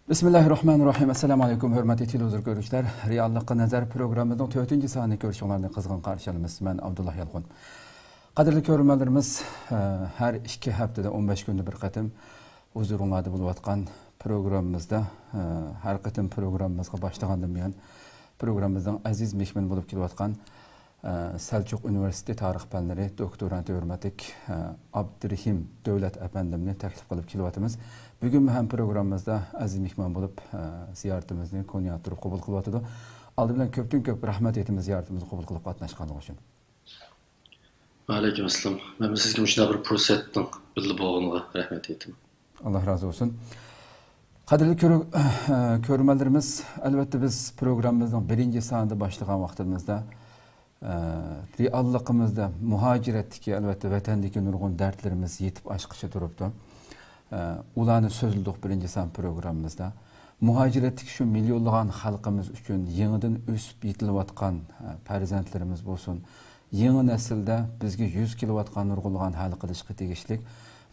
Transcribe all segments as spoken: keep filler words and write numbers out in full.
بىسمىللاھىررەھمانىررەھىم. ئەسسالامۇ ئەلەيكۇم، ھۆرمەتلىك تېلېۋىزور كۆرگۈچىلەر. رېئاللىققا نەزەر پروگراممىمىزنىڭ تۆتىنچى سانىنى كۆرۈشۈڭلارنى قىزغىن قارشى ئالىمىز. مەن ئابدۇللا يالقۇن. قەدىرلىك كۆرۈرمەنلىرىمىز، ھەر ئىككى ھەپتىدە ئون بەش كۈندە بىر قېتىم ھۇزۇرۇڭلاردا بولۇۋاتقان پروگراممىمىزدا، ھەر قېتىم پروگراممىمىزغا باشلىغاندىن بۇيان، پروگراممىمىزنىڭ ئەزىز مېھمىنى بولۇپ كېلىۋاتقان، ئە، سەلچۇق ئۇنىۋېرسىتېتى تارىخ پەنلىرى دوكتورانتى ھۆرمەتلىك، ئە، ئابدۇرېھىم دۆلەت ئەپەندىمنى تەكلىپ قىلىپ كېلىۋاتىمىز. بۈگۈنمۇ ھەم پروگراممىمىزدا ئەزىز مېھمان بولۇپ، ئە، زىيارىتىمىزنى كونىياتۇرۇپ قوبۇل قىلىۋاتىدۇ. ئالدى بىلەن كۆپتىن كۆپ رەھمەت ئېيتىمىز زىيارىتىمىزنى قوبۇل قىلىپ قاتناشقانلىقى ئۈچۈن. ۋەئەلەيكۇم ئەسسالام. مەن سىزگە مۇشۇنداق بىر پۇرسەتنىڭ بىللە بولغىنىغا رەھمەت ئېيتىمەن. ئاللا رازى بولسۇن. قەدىرلىك كۆر-، كۆرۈرمەنلىرىمىز، ئەلۋەتتە بىز پروگراممىمىزنىڭ بىرىنچى سانىدا باشلىغان ۋاقتىمىزدا، ئە، رېئاللىقىمىزدا مۇھاجىرەتتىكى، ئەلۋەتتە ۋەتەندىكى نۇرغۇن دەردلىرىمىز يېتىپ ئاشقىچە تۇرۇپتۇ. ئە، ئۇلارنى سۆزلىدۇق بىرىنچى سان پروگراممىمىزدا. مۇھاجىرەتتىكى شۇ مىليونلىغان خەلقىمىز ئۈچۈن يېڭىدىن ئۆسۈپ يېتىلىۋاتقان، ئە، پەرزەنتلىرىمىز بولسۇن، يېڭى نەسىلدە بىزگە يۈز كېلىۋاتقان نۇرغۇنلىغان ھەل قىلىشقا تېگىشلىك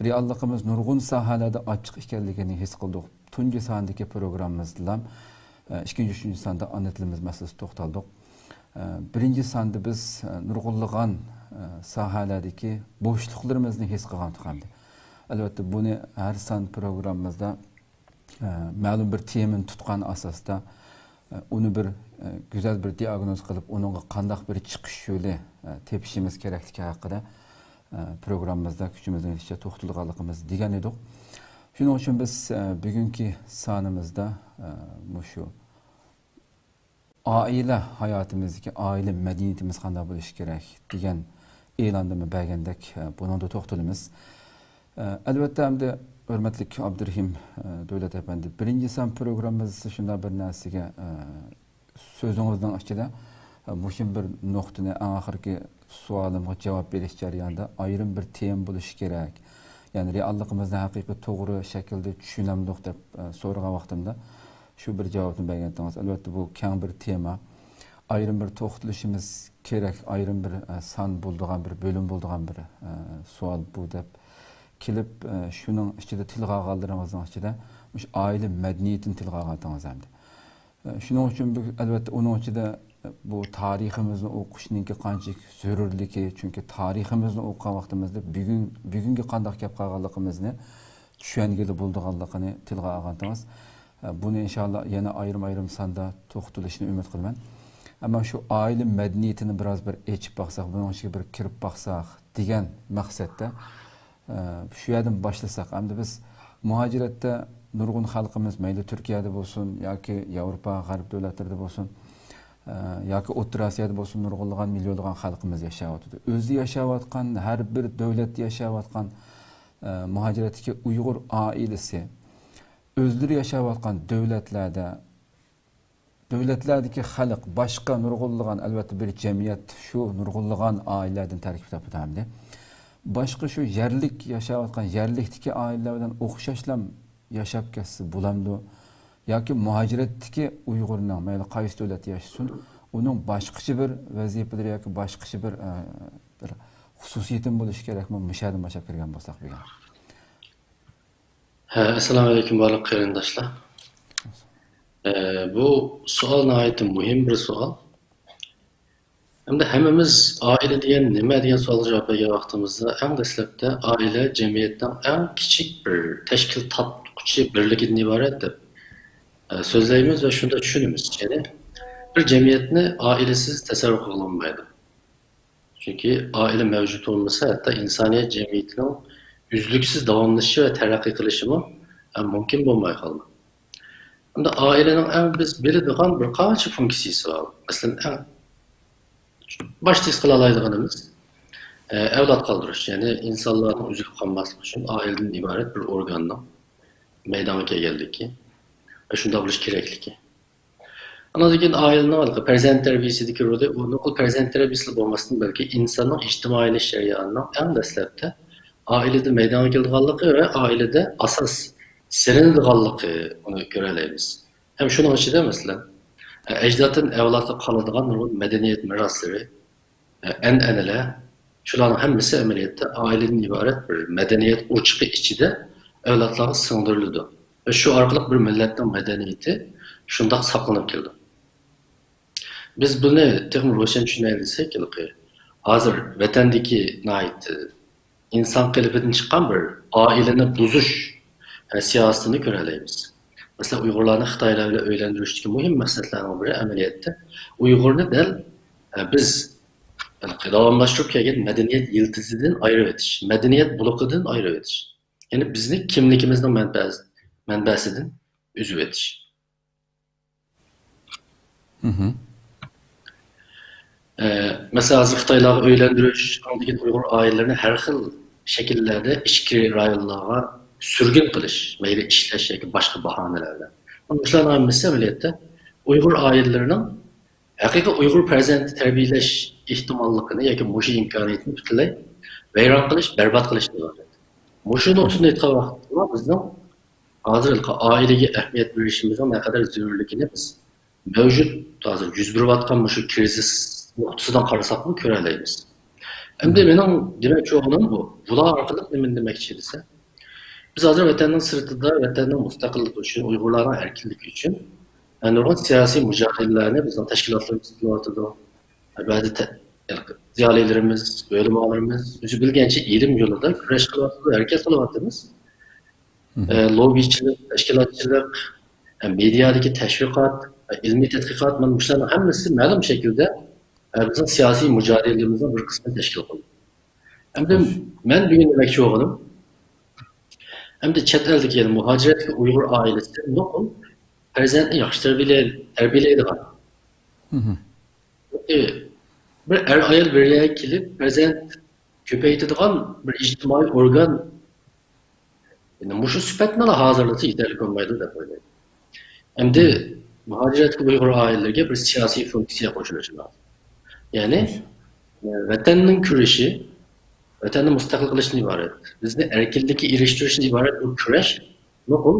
رېئاللىقىمىز نۇرغۇن ساھەلەردە ئاچچىق ئىكەنلىكىنى ھېس قىلدۇق. تۇنجى ساندىكى پروگراممىمىزدىلا، ئە، ئىككىنچى، ئۈچىنچى ساندا ئانا تىلىمىز مەسىلىسىگە توختالدۇق. ئە، بىرىنچى ساندا بىز، ئە، نۇرغۇنلىغان، ئە، ساھەلەردىكى بوشلۇقلىرىمىزنى ھېس قىلغانتۇق ئەمدى. ئەلۋەتتە، بۇنى ھەر سان پروگراممىمىزدا ئە، مەلۇم بىر تېمىنى تۇتقان ئاساستا، ئە، ئۇنى بىر، ئە، گۈزەل بىر دىئاگنوز قىلىپ، ئۇنىڭغا قانداق بىر چىقىش يولى، ئە، تېپىشىمىز كېرەكلىكى ھەققىدە، ئە، پروگراممىمىزدا كۈچىمىزنىڭ يېتىشىچە توختىلىدىغانلىقىمىزنى دېگەن ئىدۇق. شۇنىڭ ئۈچۈن بىز، ئە، بۈگۈنكى سانىمىزدا، ئە، مۇشۇ ئائىلە ھاياتىمىزدىكى ئائىلە مەدەنىيىتىمىز قانداق بولۇشى كېرەك دېگەن ئېلاندىمۇ بەرگەندەك، بۇنىڭدا توختىلىمىز. ئەلۋەتتە، ئەمدى ھۆرمەتلىك ئابدۇرېھىم دۆلەت ئەپەندى، بىرىنچى سان پروگراممىمىزدا شۇنداق بىر نەرسىگە، سۆزىڭىزنىڭ ئىچىدە مۇشۇ بىر نۇقتىنى، ئەڭ ئاخىرقى سوئالىمغا جاۋاب بېرىش جەريانىدا ئايرىم بىر تېما بولۇشى كېرەك. يەنى رېئاللىقىمىزنى ھەقىقىي توغرا شەكىلدە چۈشىنەمدۇق دەپ، ئە، سورىغان ۋاقتىمدا شۇ بىر جاۋابنى بەرگەنتىڭىز. ئەلۋەتتە، بۇ كەڭ بىر تېما. ئايرىم بىر توختىلىشىمىز كېرەك، ئايرىم بىر، ئە، سان بولىدىغان، بىر بۆلۈم بولىدىغان بىر، ئە، سوئال بۇ دەپ كېلىپ، ئە، شۇنىڭ ئىچىدە تىلغا ئالغانلىرىڭىزنىڭ ئىچىدە مۇشۇ ئائىلە مەدەنىيىتىنى تىلغا ئالغانتىڭىز ئەمدى. شۇنىڭ ئۈچۈن بۈ-، ئەلۋەتتە، ئۇنىڭ ئىچىدە بۇ تارىخىمىزنى ئوقۇشنىڭكى قانچىلىك زۆرۈرلۈكى، چۈنكى تارىخىمىزنى ئوقۇغان ۋاقتىمىزدا بۈگۈن، بۈگۈنگە قانداق كەپ قالغانلىقىمىزنى چۈشەنگىلى بولىدىغانلىقىنى تىلغا ئالغانتىڭىز. بۇنى ئىنشاللا يەنە ئايرىم-ئايرىم ساندا توختىلىشنى ئۈمىد قىلىمەن. ئەمما شۇ ئائىلە مەدەنىيىتىنى بىراز بىر ئېچىپ باقساق، بۇنىڭ ئىچىگە بىر كىرىپ باقساق دېگەن مەقسەتتە، ئە، شۇ يەردىن باشلىساق. ئەمدى بىز مۇھاجىرەتتە نۇرغۇن خەلقىمىز مەيلى تۈركىيەدە بولسۇن ياكى ياۋروپا، غەرب دۆلەتلىرىدە بولسۇن، ئە، ياكى ئوتتۇرا ئاسىيادا بولسۇن، نۇرغۇنلىغان مىليونلىغان خەلقىمىز ياشاۋاتىدۇ. ئۆزى ياشاۋاتقان، ھەر بىر دۆلەتتە ياشاۋاتقان، ئە، مۇھاجىرەتتىكى ئۇيغۇر ئائىلىسى ئۆزلىرى ياشاۋاتقان دۆلەتلەردە دۆلەتلەردىكى خەلق، باشقا نۇرغۇنلىغان، ئەلۋەتتە، بىر جەمئىيەت شۇ نۇرغۇنلىغان ئائىلىلەردىن تەركىب تاپىدۇ ئەمدى. باشقا شۇ يەرلىك ياشاۋاتقان يەرلىكتىكى ئائىلىلەر بىلەن ئوخشاشلا ياشاپ كەتسە بولامدۇ؟ ياكى مۇھاجىرەتتىكى ئۇيغۇرنىڭ، مەيلى قايسى دۆلەتتە ياشىسۇن، ئۇنىڭ باشقىچە بىر ۋەزىپىلىرى ياكى باشقىچە بىر، ئە، بىر خۇسۇسىيىتىمۇ بولۇشى كېرەكمۇ؟ مۇشۇ يەردىن باشلاپ كىرگەن بولساق بۈگۈن. ھە، ئەسسالامۇ ئەلەيكۇم، بارلىق قېرىنداشلار. ئە، بۇ سوئال ناھايىتى مۇھىم بىر سوئال. ئەمدى ھەممىمىز ئائىلە دېگەن نېمە دېگەن سوئالغا جاۋاب بەرگەن ۋاقتىمىزدا، ئەڭ دەسلەپتە ئائىلە جەمئىيەتنىڭ ئەڭ كىچىك بىر تەشكىل تارتقۇچى بىرلىكىدىن ئىبارەت دەپ، ئە، سۆزلەيمىز ۋە شۇنداق چۈشىنىمىز. يەنى بىر جەمئىيەتنى ئائىلىسىز تەسەۋۋۇر قىلغىلى بولمايدۇ. چۈنكى ئائىلە مەۋجۇت بولمىسا، ھەتتا ئىنسانىيەت جەمئىيىتىنىڭ ئۈزلۈكسىز داۋاملىشىشى ۋە تەرەققىي قىلىشىمۇ، ئە، مۇمكىن بولماي قالىدۇ. ئەمدى ئائىلىنىڭ ئەڭ بىز بىلىدىغان بىر قانچە فۇنكسىيىسى بار. مەسىلەن، ئەڭ باشتا ھېس قىلالايدىغىنىمىز، ئە، ئەۋلاد قالدۇرۇش، يەنى ئىنسانلارنىڭ ئۈزۈلۈپ قالماسلىقى ئۈچۈن ئائىلىدىن ئىبارەت بىر ئورگاننىڭ مەيدانغا كەلگەنلىكى ۋە شۇنداق بولۇش كېرەكلىكى. ئاندىن كېيىن ئائىلىنىڭ ھېلىقى پەرزەنت تەربىيەسىدىكى رولى، ئۇنىڭ پەرزەنت تەربىيەسىلا بولماستىن، بەلكى ئىنساننىڭ ئىجتىمائىيلىشىش جەريانىنىڭ ئەڭ دەسلەپتە ئائىلىدە مەيدانغا كېلىدىغانلىقى ۋە ئائىلىدە ئاساس سېلىنىدىغانلىقى، ئۇنى كۆرەلەيمىز. ھەم شۇنىڭ ئىچىدە، مەسىلەن، ئەجدادتىن ئەۋلادقا قالىدىغان نۇرغۇن مەدەنىيەت مىراسلىرى، ئەنئەنىلەر، شۇلارنىڭ ھەممىسى ئەمەلىيەتتە ئائىلىدىن ئىبارەت بىر مەدەنىيەت ئوچىقى ئىچىدە ئەۋلادلارغا سىڭدۈرۈلىدۇ. ۋە شۇ ئارقىلىق بىر مىللەتنىڭ مەدەنىيىتى شۇنداق ساقلىنىپ كېلىدۇ. بىز بۇنى تېخىمۇ روشەن چۈشىنەيلى دېسەك، ھېلىقى ھازىر ۋەتەندىكى ناھايىتى ئىنسان قېلىپىدىن چىققان بىر ئائىلىنى بۇزۇش، ئە، سىياسىتىنى كۆرەلەيمىز. مەسىلەن، ئۇيغۇرلارنى خىتايلار بىلەن ئۆيلەندۈرۈشتىكى مۇھىم مەقسەتلەرنىڭ بىرى ئەمەلىيەتتە ئۇيغۇرنى دەل، ئە، بىز داۋاملاشتۇرۇپ كەلگەن مەدەنىيەت يىلتىزىدىن ئايرىۋېتىش، مەدەنىيەت بۇلىقىدىن ئايرىۋېتىش. يەنى بىزنى كىملىكىمىزنىڭ مەنبەسى-، مەنبەسىدىن ئۈزۈۋېتىش. مەسىلەن، ھازىر خىتايلارغا ئۆيلەندۈرۈش، ئاندىن كېيىن ئۇيغۇر ئائىلىلىرىنى ھەر خىل شەكىللەردە ئىچكىرى رايونلارغا سۈرگۈن قىلىش، مەيلى ئىشلەش ياكى باشقا باھانىلەر بىلەن. مۇشۇلارنىڭ ھەممىسى ئەمەلىيەتتە ئۇيغۇر ئائىلىلىرىنىڭ ھەقىقىي ئۇيغۇر پەرزەنتى تەربىيەلەش ئېھتىماللىقىنى ياكى مۇشۇ ئىمكانىيىتىنى پۈتۈنلەي ۋەيران قىلىش، بەربات قىلىشتىن ئىبارەت. مۇشۇ نۇقتىدىن ئېيتقان ۋاقىتتا بىزنىڭ ھازىر ھېلىقى ئائىلىگە ئەھمىيەت بېرىشىمىزنىڭ نەقەدەر زۆرۈرلۈكىنى بىز مەۋجۇت ھازىر يۈز بېرىۋاتقان مۇشۇ كىرىزىس نۇقتىسىدىن قارىساقمۇ كۆرەلەيمىز. ئەمدى مېنىڭ دېمەكچى بولغىنىم بۇ. بۇلار ئارقىلىق نېمىنى دېمەكچى دېسە، بىز ھازىر ۋەتەننىڭ سىرتىدا، ۋەتەننىڭ مۇستەقىللىقى ئۈچۈن، ئۇيغۇرلارنىڭ ئەركىنلىكى ئۈچۈن، ئە، نۇرغۇن سىياسىي مۇجادىلىلەرنى بىزنىڭ تەشكىلاتلىرىمىز قىلىۋاتىدۇ. بەزى تە-، زىيالىيلىرىمىز، ئۆلىمالىرىمىز ئۆزى بىلگەنچە ئىلىم يولىدا كۈرەش قىلىۋاتىدۇ، ھەرىكەت قىلىۋاتىمىز. ئە، لوببىچىلىق، تەشكىلاتچىلىق، ئە، مېدىيادىكى تەشۋىقات، ئە، ئىلمىي تەتقىقات، مانا مۇشۇلارنىڭ ھەممىسى مەلۇم شەكىلدە، ئە، بىزنىڭ سىياسىي مۇجادىلىمىزنىڭ بىر قىسمىنى تەشكىل قىلىدۇ. ئەمدى مەن بۈگۈن دېمەكچى بولغىنىم، ئەمدى چەت ئەلدىكى، يەنى مۇھاجىرەتتىكى ئۇيغۇر ئائىلىسى نوقۇل پەرزەنتنى ياخشى تەربىيەلەي-، تەربىيەلەيدىغان، ئى، بىر ئەر-ئايال بىر يەرگە كېلىپ پەرزەنت كۆپەيتىدىغان بىر ئىجتىمائىي ئورگان، يەنى مۇشۇ سۈپەتنىلا ھازىرلىسا يېتەرلىك بولمايدۇ دەپ ئويلايمەن. ئەمدى مۇھاجىرەتتىكى ئۇيغۇر ئائىلىلىرىگە بىر سىياسىي فۇنكسىيە قوشۇلۇشى لازىم. يەنى، ئە، ۋەتەننىڭ كۈرىشى، ۋەتەننى مۇستەقىل قىلىشتىن ئىبارەت، بىزنى ئەركىنلىككە ئېرىشتۈرۈشتىن ئىبارەت بۇ كۈرەش نوقۇل،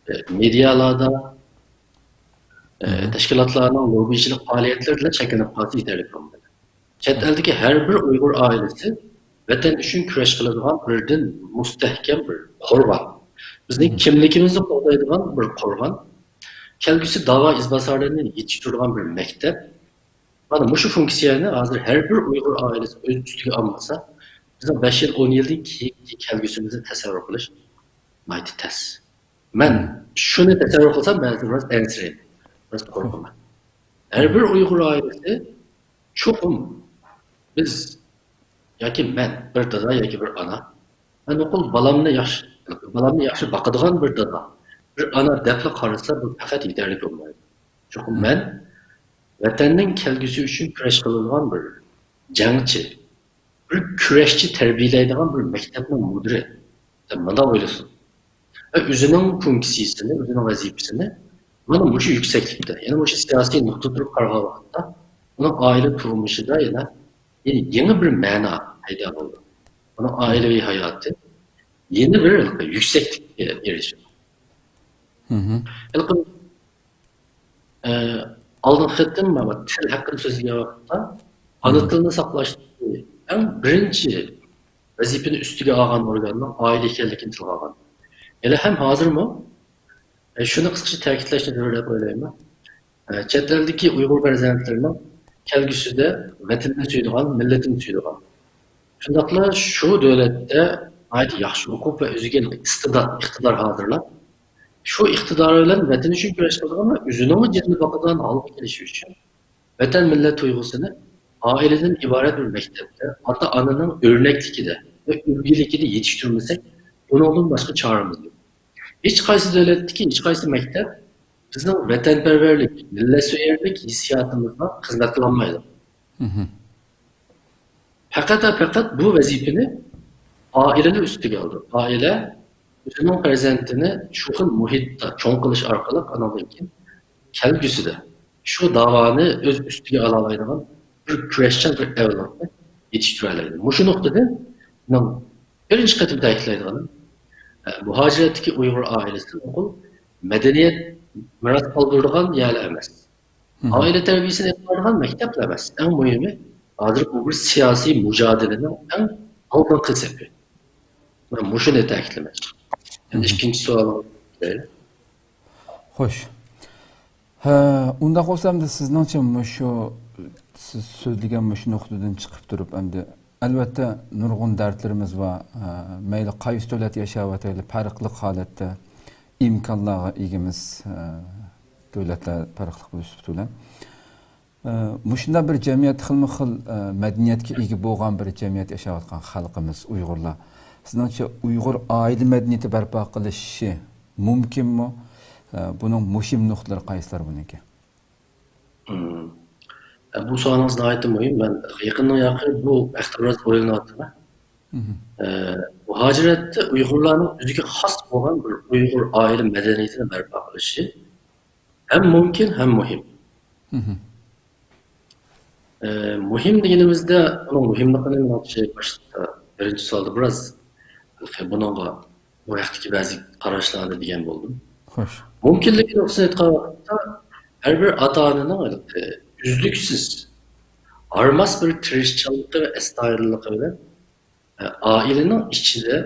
ئە، مېدىيالاردا، ئە، تەشكىلاتلارنىڭ لوببىچىلىق پائالىيەتلىرى بىلەن چەكلىنىپ قالسا يېتەرلىك بولمايدۇ. چەت ئەلدىكى ھەر بىر ئۇيغۇر ئائىلىسى ۋەتەن ئۈچۈن كۈرەش قىلىدىغان بىردىن مۇستەھكەم بىر قورغان. بىزنىڭ كىملىكىمىزنى قوغدايدىغان بىر قورغان. كەلگۈسى داۋا ئىزباسارلىرىنى يېتىشتۈرىدىغان بىر مەكتەپ. مانا مۇشۇ فۇنكسىيەنى ھازىر ھەر بىر ئۇيغۇر ئائىلىسى ئۆز ئۈستىگە ئالمىسا، بىزنىڭ بەش يىل، ئون يىلدىن كېيىنكى كەلگۈسىمىزنى تەسەۋۋۇر قىلىش ناھايىتى تەس. مەن شۇنى تەسەۋۋۇر قىلسام، بەزىدە بىراز ئەنسىرەيمەن، بىراز قورقىمەن. ھەر بىر ئۇيغۇر ئائىلىسى چوقۇم بىز ياكى مەن، بىر دادا ياكى بىر ئانا، مەن نوقۇل بالامنى ياخشى، بالامنى ياخشى باقىدىغان بىر دادا، بىر ئانا دەپلا قارىسا، بۇ پەقەت يېتەرلىك بولمايدۇ. چوقۇم مەن ۋەتەننىڭ كەلگۈسى ئۈچۈن كۈرەش قىلىدىغان بىر جەڭچى، بىر كۈرەشچى تەربىيەلەيدىغان بىر مەكتەپنىڭ مۇدىرى دەپ مۇنداق ئويلىسۇن. ۋە ئۆزىنىڭ فۇنكسىيىسىنى، ئۆزىنىڭ ۋەزىپىسىنى مانا مۇشۇ يۈكسەكلىكتە، يەنى مۇشۇ سىياسىي نۇقتا تۇرۇپ قارىغان ۋاقىتتا، ئۇنىڭ ئائىلە تۇرمۇشىدا يەنە، يەنە يېڭى بىر مەنا پەيدا بولىدۇ. ئۇنىڭ ئائىلىۋى ھاياتى يەنە بىر يۈكسەكلىككە ئېرىشىدۇ. ھېلىقى، ئە، ئالدىنقى قېتىم مانا تىل ھەققىدە سۆزلىگەن ۋاقىتتا، ئانا تىلنى ساقلاشتىكى ئەڭ بىرىنچى ۋەزىپىنى ئۈستىگە ئالغان ئورگاننىڭ ئائىلە ئىكەنلىكىنى تىلغا ئالغان. ھېلى ھەم ھازىرمۇ، ئە، شۇنى قىسقىچە تەكىتلەشنى زۆرۈر دەپ ئويلايمەن. ئە، چەت ئەلدىكى ئۇيغۇر پەرزەنتلىرىنىڭ كەلگۈسىدە ۋەتىنىنى سۆيىدىغان، مىللىتىنى سۆيىدىغان، شۇنداقلا شۇ دۆلەتتە ناھايىتى ياخشى ئوقۇپ ۋە ئۆزىگە ئىستىدات، ئىقتىدار ھازىرلاپ، شۇ ئىقتىدارى بىلەن ۋەتىنى ئۈچۈن كۈرەش قىلىدىغان ۋە ئۆزىنىڭمۇ جېنىنى باقىدىغان ھالغا كېلىشى ئۈچۈن، ۋەتەن مىللەت تۇيغۇسىنى ئائىلىدىن ئىبارەت بىر مەكتەپتە، ئاتا-ئانىنىڭ ئۆرنەكلىكىدە ۋە ئۈلگىلىكىدە يېتىشتۈرمىسەك، بۇنىڭدىن باشقا چارىمىز يوق. ھېچقايسى دۆلەتتىكى ھېچقايسى مەكتەپ بىزنىڭ ۋەتەنپەرۋەرلىك، مىللەتسۆيەرلىك ھېسسىياتىمىزغا خىزمەت قىلالمايدۇ. پەقەت، پەقەت بۇ ۋەزىپىنى ئائىلىلەر ئۈستىگە ئالىدۇ. ئائىلە ئۆزىنىڭ پەرزەنتىنى شۇ خىل مۇھىتتا چوڭ قىلىش ئارقىلىق، ئانىڭدىن كېيىن كەلگۈسىدە شۇ داۋانى ئۆز ئۈستىگە ئالالايدىغان بىر كۈرەشچان بىر ئەۋلادنى يېتىشتۈرەلەيدۇ. مۇشۇ نۇقتىدىن مېنىڭ بىرىنچى قېتىم تەكىتلەيدىغىنىم، ئە، مۇھاجىرەتتىكى ئۇيغۇر ئائىلىسى نوقۇل مەدەنىيەت مىراس قالدۇرىدىغان يەرلا ئەمەس. ئائىلە تەربىيەسىنى ئېلىپ بارىدىغان مەكتەپلا ئەمەس. ئەڭ مۇھىمى، ھازىر بۇ بىر سىياسىي مۇجادىلىنىڭ ئەڭ ئالدىنقى سېپى. مەن مۇشۇنى تەكىتلىمەكچى. ئەمدى ئىككىنچى سوئالغا كېلەيلى. خوش. ھە، ئۇنداق بولسا ئەمدى سىزنىڭچە مۇشۇ، سىز سۆزلىگەن مۇشۇ نۇقتىدىن چىقىپ تۇرۇپ، ئەمدى ئەلۋەتتە نۇرغۇن دەردلىرىمىز بار. ھە، مەيلى قايسى دۆلەتتە ياشاۋاتايلى، پەرقلىق ھالەتتە ئىمكانلارغا ئىگىمىز. ھە، دۆلەتلەر پەرقلىق بولۇش سۈپىتى بىلەن. ئە، مۇشۇنداق بىر جەمئىيەت، خىلمۇ خىل، ئە، مەدەنىيەتكە ئىگە بولغان بىر جەمئىيەت ياشاۋاتقان خەلقىمىز ئۇيغۇرلار. سىزنىڭچە ئۇيغۇر ئائىلە مەدەنىيىتى بەرپا قىلىشى مۇمكىنمۇ؟ ئە، بۇنىڭ مۇھىم نۇقتىلىرى قايسىلار بۇنىڭكى؟ مم. ئە، بۇ سوئالىڭىز ناھايىتى مۇھىم. مەن يېقىندىن ياقى بۇ ھەقتە بىراز ئويلىنىۋاتىمەن. مم. ئە، مۇھاجىرەتتە ئۇيغۇرلارنىڭ ئۆزىگە خاس بولغان بىر ئۇيغۇر ئائىلە مەدەنىيىتىنى بەرپا قىلىشى ھەم مۇمكىن، ھەم مۇھىم. مم. ئە، مۇھىم دېگىنىمىزدە، ئۇنىڭ مۇھىملىقىنى مېنىڭچە باشتا بىرىنچى سوئالدا بىراز بۇنىڭغا، بۇ ھەقتىكى بەزى قاراشلارنى دېگەن بولدۇم. خوش. مۇمكىنلىكى نۇقتىسىدىن ئېيتقان ۋاقىتتا، ھەر بىر ئاتا-ئانىنىڭ ئۈزلۈكسىز، ھارماس بىر تىرىشچانلىقى ۋە ئەستايىدىللىقى بىلەن ئائىلىنىڭ ئىچىدە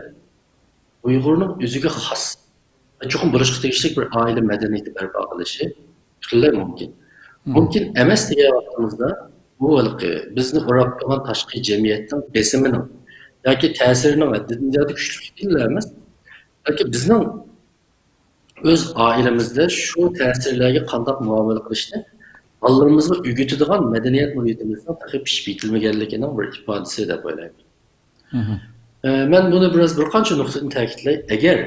ئۇيغۇرنىڭ ئۆزىگە خاس، چوقۇم بولۇشقا تېگىشلىك بىر ئائىلە مەدەنىيىتى بەرپا قىلىشى پۈتۈنلەي مۇمكىن. مم. مۇمكىن ئەمەس دېگەن ۋاقتىمىزدا، بۇ ھېلىقى بىزنى ئوراپ تۇرغان تاشقى جەمئىيەتنىڭ بېسىمىنىڭ ياكى تەسىرىنىڭ ھەددىدىن زىيادە كۈچلۈكلۈكىدىنلا ئەمەس، بەلكى بىزنىڭ ئۆز ئائىلىمىزدە شۇ تەسىرلەرگە قانداق مۇئامىلە قىلىشنى بالىلىرىمىزغا ئۆگىتىدىغان مەدەنىيەت مۇھىتىمىزنىڭ تېخى پىشىپ يېتىلمىگەنلىكىنىڭ بىر ئىپادىسى دەپ ئويلايمەن. مم. ئە، مەن بۇنى بىراز بىر قانچە نۇقتىدىن تەكىتلەي. ئەگەر،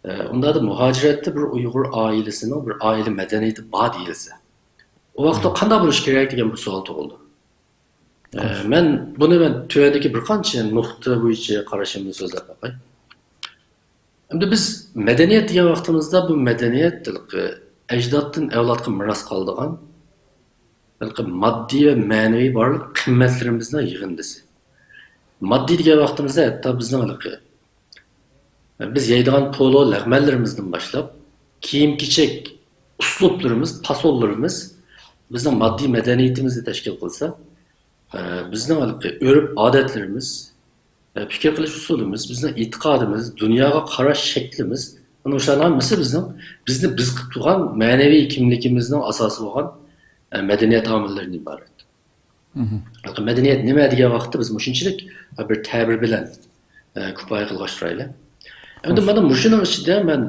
ئە، ئۇنداقتا مۇھاجىرەتتە بىر ئۇيغۇر ئائىلىسىنىڭ بىر ئائىلە مەدەنىيىتى بار دېيىلسە، ئۇ ۋاقىتتا مم. قانداق بولۇشى كېرەك دېگەن بىر سوئال تۇغۇلىدۇ. ئە، مم. مەن بۇنى مەن تۆۋەندىكى بىر قانچە نۇقتا بويىچە قارىشىمنى سۆزلەپ باقاي. ئەمدى بىز مەدەنىيەت دېگەن ۋاقتىمىزدا، بۇ مەدەنىيەت ھېلىقى ئەجدادتىن ئەۋلادقا مىراس قالىدىغان ھېلىقى ماددىي ۋە مەنىۋى بارلىق قىممەتلىرىمىزنىڭ يىغىندىسى. ماددىي دېگەن ۋاقتىمىزدا ھەتتا بىزنىڭ ھېلىقى بىز يەيدىغان پولۇ لەغمەنلىرىمىزدىن باشلاپ، كىيىم-كېچەك ئۇسلۇبلىرىمىز، پاسونلىرىمىز بىزنىڭ ماددىي مەدەنىيىتىمىزنى تەشكىل قىلسا، ئە، بىزنىڭ ھېلىقى ئۆرپ-ئادەتلىرىمىز، ئە، پىكىر قىلىش ئۇسۇلىمىز، بىزنىڭ ئېتىقادىمىز، دۇنياغا قاراش شەكلىمىز، مانا شۇلارنىڭ ھەممىسى بىزنىڭ، بىزنى بىز قىلىپ تۇرغان مەنىۋى كىملىكىمىزنىڭ ئاساسى بولغان، ئە، مەدەنىيەت ئامىللىرىدىن ئىبارەت. مم. مەدەنىيەت نېمە دېگەن ۋاقىتتا بىز مۇشۇنچىلىك بىر تەبىر بىلەن، ئە، كۇپايە قىلغاچ تۇرايلى. ئەمدى مانا مۇشۇنىڭ ئىچىدە مەن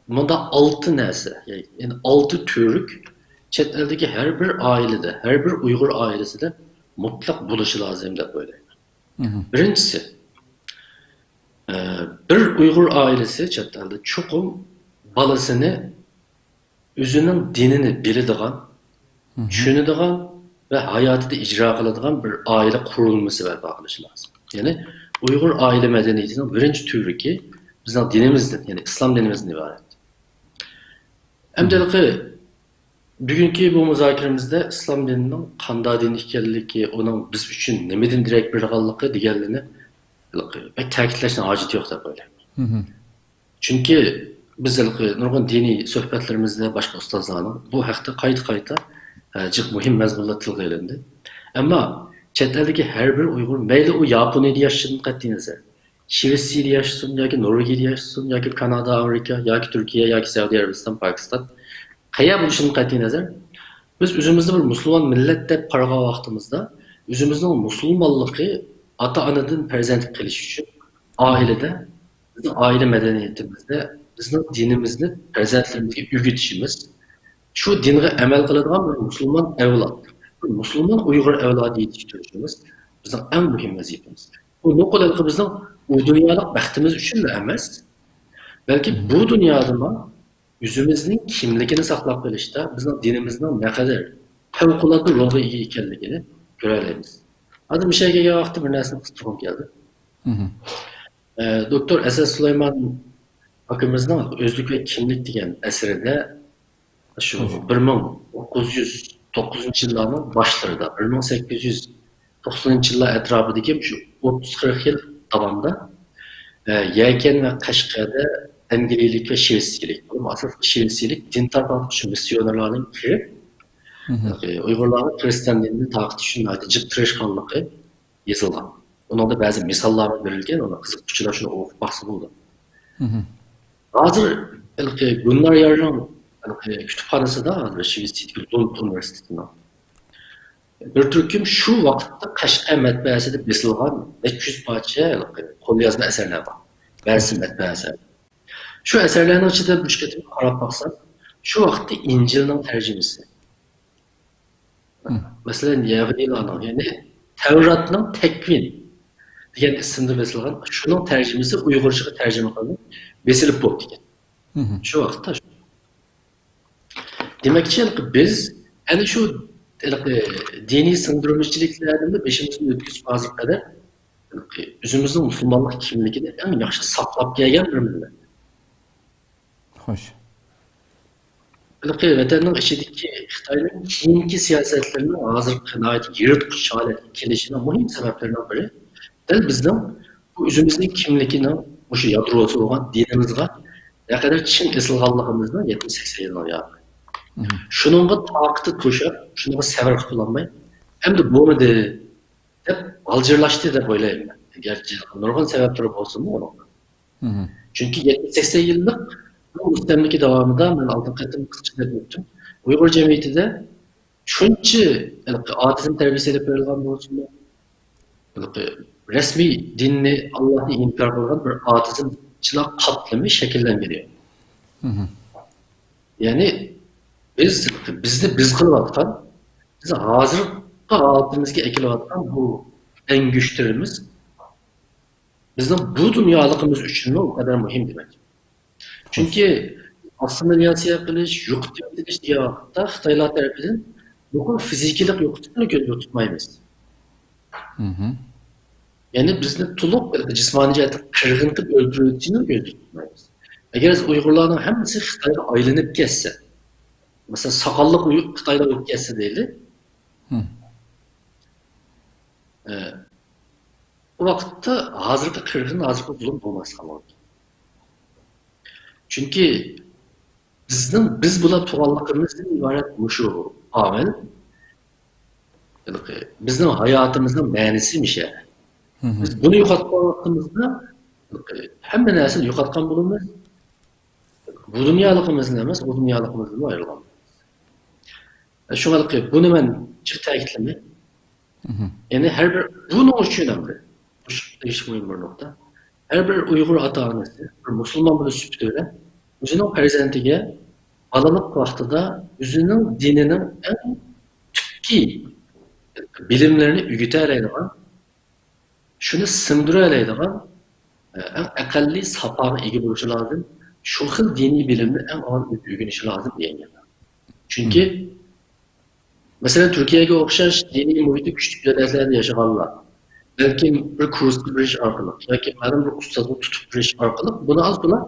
مۇندا ئالتە نەرسە، يەنى ئالتە تۈۋرۈك چەت ئەلدىكى ھەر بىر ئائىلىدە، ھەر بىر ئۇيغۇر ئائىلىسىدە مۇتلەق بولۇشى لازىم دەپ ئويلايمەن. مم. بىرىنچىسى، ئە، بىر ئۇيغۇر ئائىلىسى چەت ئەلدە چوقۇم بالىسىنى ئۆزىنىڭ دىنىنى بىلىدىغان، مم. چۈشىنىدىغان ۋە ھاياتىدا ئىجرا قىلىدىغان بىر ئائىلە قۇرۇلمىسى بەرپا قىلىشى لازىم. يەنى ئۇيغۇر ئائىلە مەدەنىيىتىنىڭ بىرىنچى تۈۋرۈكى بىزنىڭ دىنىمىزدىن، يەنى ئىسلام دىنىمىزدىن ئىبارەت. ئەمدى مم. ھېلىقى بۈگۈنكى بۇ مۇزاكىرىمىزدە ئىسلام دىنىنىڭ قانداق دىن ئىكەنلىكى، ئۇنىڭ بىز ئۈچۈن نېمىدىن دېرەك بېرىدىغانلىقى دېگەنلىرىنى ھېلىقى بەك تەكىتلەشنىڭ ھاجىتى يوق دەپ ئويلايمەن. مم. چۈنكى بىز ھېلىقى نۇرغۇن دىنىي سۆھبەتلىرىمىزدە باشقا ئۇستازلارنىڭ بۇ ھەقتە قايتا-قايتا، ئە، جىق مۇھىم مەزمۇنلار تىلغا ئېلىندى. ئەمما چەت ئەلدىكى ھەر بىر ئۇيغۇر، مەيلى ئۇ ياپونىيەدە ياشىسۇن قەتئىينەزەر، شىۋېتسىيەدە ياشىسۇن ياكى نورۋېگىيەدە ياشىسۇن ياكى كانادا، ئامېرىكا ياكى تۈركىيە ياكى سەئۇدى ئەرەبىستان، پاكىستان، قەيەر بولۇشىدىن قەتئىينەزەر، بىز ئۆزىمىزنى بىر مۇسۇلمان مىللەت دەپ قارىغان ۋاقتىمىزدا، ئۆزىمىزنىڭ مۇسۇلمانلىقى ئاتا-ئانىدىن پەرزەنتكە قېلىش ئۈچۈن ئائىلىدە بىزنىڭ ئائىلە مەدەنىيىتىمىزدە بىزنىڭ دىنىمىزنى پەرزەنتلىرىمىزگە ئۆگىتىشىمىز، شۇ دىنغا ئەمەل قىلىدىغان بىر مۇسۇلمان ئەۋلاد، بىر مۇسۇلمان ئۇيغۇر ئەۋلادى يېتىشتۈرۈشىمىز بىزنىڭ ئەڭ مۇھىم ۋەزىپىمىز. بۇ نوقۇل ھېلىقى بىزنىڭ ئۇ دۇنيالىق بەختىمىز ئۈچۈنلا ئەمەس، بەلكى بۇ دۇنيادىمۇ ئۆزىمىزنىڭ كىملىكىنى ساقلاپ قېلىشتا، بىزنىڭ دىنىمىزنىڭ نەقەدەر پەۋقۇلئاددە رولغا ئىگە ئىكەنلىكىنى كۆرەلەيمىز. ھازىر مۇشۇ يەرگە كەلگەن ۋاقىتتا بىر نەرسىنى قىستۇرغۇم كەلدى. مم. ئە، دوكتور ئەسەت سۇلايمان ئاكىمىزنىڭ ئۆزلۈك ۋە كىملىك دېگەن ئەسىرىدە شۇ بىر مىڭ توققۇز يۈز توققۇزىنچى يىللارنىڭ باشلىرىدا، بىر مىڭ سەككىز يۈز توقسىنىنچى يىللار ئەتراپىدىكى شۇ ئوتتۇز قىرىق يىل داۋامىدا، ئە، يەكەن ۋە قەشقەردە ئەنگلىيەلىك ۋە شىۋېتسىيەلىك، بولۇپ ئاساسلىق شىۋېتسىيەلىك دىن تارقاتقۇچى مىسسىيونېرلارنىڭ كىرىپ، مم. ئۇيغۇرلارغا خىرىستىيان دىنىنى تارقىتىش ئۈچۈن ناھايىتى جىق تىرىشقانلىقى يېزىلغان. ئۇنىڭدا بەزى مىساللارمۇ بېرىلگەن، ئۇنى قىزىققۇچىلار شۇنى ئوقۇپ باقسا بولىدۇ. ھازىر ھېلىقى گۈلنار يارنىڭ ھېلىقى كۇتۇپخانىسىدا، ھازىر شىۋېتسىيىدىكى لوند ئۇنىۋېرسىتېتىنىڭ بىر تۈركۈم شۇ ۋاقىتتا قەشقەر مەتبەئەسىدە بېسىلغان نەچچە يۈز پارچە ھېلىقى قوليازما ئەسەرلەر بار. بەزى مەتبەئە ئەسەرلەر. شۇ ئەسەرلەرنىڭ ئىچىدە بىر قېتىم قاراپ باقسام، شۇ ۋاقىتتا ئىنجىلنىڭ تەرجىمىسى، مەسىلەن، يەھۇدىيلارنىڭ، يەنى تەۋراتنىڭ تەكۋىن دېگەن ئىسىمدا بېسىلغان، شۇنىڭ تەرجىمىسى ئۇيغۇرچىغا تەرجىمە قىلىنىپ بېسىلىپ بوپتىكەن. شۇ ۋاقىتتا شۇ. دېمەكچى، ھېلىقى بىز ئەنە شۇ ھېلىقى دىنىي سىڭدۈرمىچىلىكلەردىن بېشىمىزنى ئۆتكۈزۈپ ھازىرغا قەدەر ھېلىقى ئۆزىمىزنىڭ مۇسۇلمانلىق كىملىكىنى ئەڭ ياخشى ساقلاپ كەلگەن بىر مىللەت. خوش. ھېلىقى ۋەتەننىڭ ئىچىدىكى خىتاينىڭ كېيىنكى سىياسەتلىرىنىڭ ھازىرقى ناھايىتى يىرتقۇچ ھالەتكە كېلىشىنىڭ مۇھىم سەۋەبلىرىنىڭ بىرى دەل بىزنىڭ بۇ ئۆزىمىزنىڭ كىملىكىنىڭ مۇشۇ يادروسى بولغان دىنىمىزغا نەقەدەر چىڭ ئېسىلغانلىقىمىزنىڭ يەتمىش سەكسەن يىلنىڭ يارىمى. شۇنىڭغا تاقىتى توشۇپ، شۇنىڭغا سەۋر قىلالماي، ئەمدى بولمىدى دەپ غالجىرلاشتى دەپ ئويلايمەن. گەرچە نۇرغۇن سەۋەبلىرى بولسىمۇ ئۇنىڭ. چۈنكى يەتمىش سەكسەن يىللىق بۇ مۇستەملىكە داۋامىدا، مەن ئالدىنقى قېتىم قىسقىچە دەپ ئۆتتۈم، ئۇيغۇر جەمئىيىتىدە شۇنچە ھېلىقى ئاتېئىزم تەربىيەسى ئېلىپ بېرىلغان بولسىمۇ، ھېلىقى رەسمىي دىننى، ئاللاھنى ئىنكار قىلغان بىر ئاتېئىزمچىلار قاتلىمى شەكىللەنگىلى. يەنى بىز، بىزنى بىز قىلىۋاتقان، بىز ھازىرقى ھالىتىمىزگە ئەكېلىۋاتقان بۇ ئەڭگۈشتىرىمىز بىزنىڭ بۇ دۇنيالىقىمىز ئۈچۈنمۇ ئۇ قەدەر مۇھىم دېمەك. چۈنكى ئاسسىمىلياتسىيە قىلىش، يوقىتىۋېتىلىش دېگەن ۋاقىتتا خىتايلار تەرىپىدىن نوقۇل فىزىكىلىق يوقىتىشنى كۆزدە تۇتمايمىز. يەنى بىزنى تولۇق جىسمانىي جەھەتتىن قىرغىن قىلىپ ئۆلتۈرۈۋېتىشنى كۆزدە تۇتمايمىز. ئەگەر ئۇيغۇرلارنىڭ ھەممىسى خىتايغا ئايلىنىپ كەتسە، مەسىلەن، ساقاللىق ئۇيغۇر خىتايدا بولۇپ كەتسە دەيلى. ئۇ ۋاقىتتا ھازىرقى قىرغىن، ھازىرقى زۇلۇم بولماسلىقى مۇمكىن. چۈنكى بىزنىڭ بىز بولاپ تۇرغانلىقىمىزدىن ئىبارەت مۇشۇ ئامىل، بىزنىڭ ھاياتىمىزنىڭ مەنىسى مىشە. بىز بۇنى يوقاتقان ۋاقتىمىزدا ھەممە نەرسىنى يوقاتقان بولىمىز. بۇ دۇنيالىقىمىزدىن ئەمەس، ئۇ دۇنيالىقىمىزدىنمۇ ئايرىلغان. شۇڭا بۇنى مەن جىق تەكىتلىمەي. يەنى ھەر بىر، بۇنىڭ ئۈچۈن ئەمدى بۇ تېگىشلىك مۇھىم بىر نۇقتا. ھەر بىر ئۇيغۇر ئاتا-ئانىسى بىر مۇسۇلمان بولۇش سۈپىتى بىلەن ئۆزىنىڭ پەرزەنتىگە بالىلىق ۋاقتىدا ئۆزىنىڭ دىنىنىڭ ئەڭ تۈپكى بىلىملىرىنى ئۆگىتەلەيدىغان، شۇنى سىڭدۈرەلەيدىغان، ئەڭ ئەقەللىي ساپاغا ئىگە بولۇشى لازىم. شۇ خىل دىنىي بىلىمنى ئەڭ ئاۋۋال ئۆگىنىشى لازىم دېگەن گەپ. چۈنكى، مەسىلەن، تۈركىيەگە ئوخشاش دىنىي مۇھىتى كۈچلۈك دۆلەتلەردە ياشىغانلار، بەلكىم بىر كۇرسقا بېرىش ئارقىلىق ياكى مەلۇم بىر ئۇستازنى تۇتۇپ بېرىش ئارقىلىق بۇنى ئاز تولا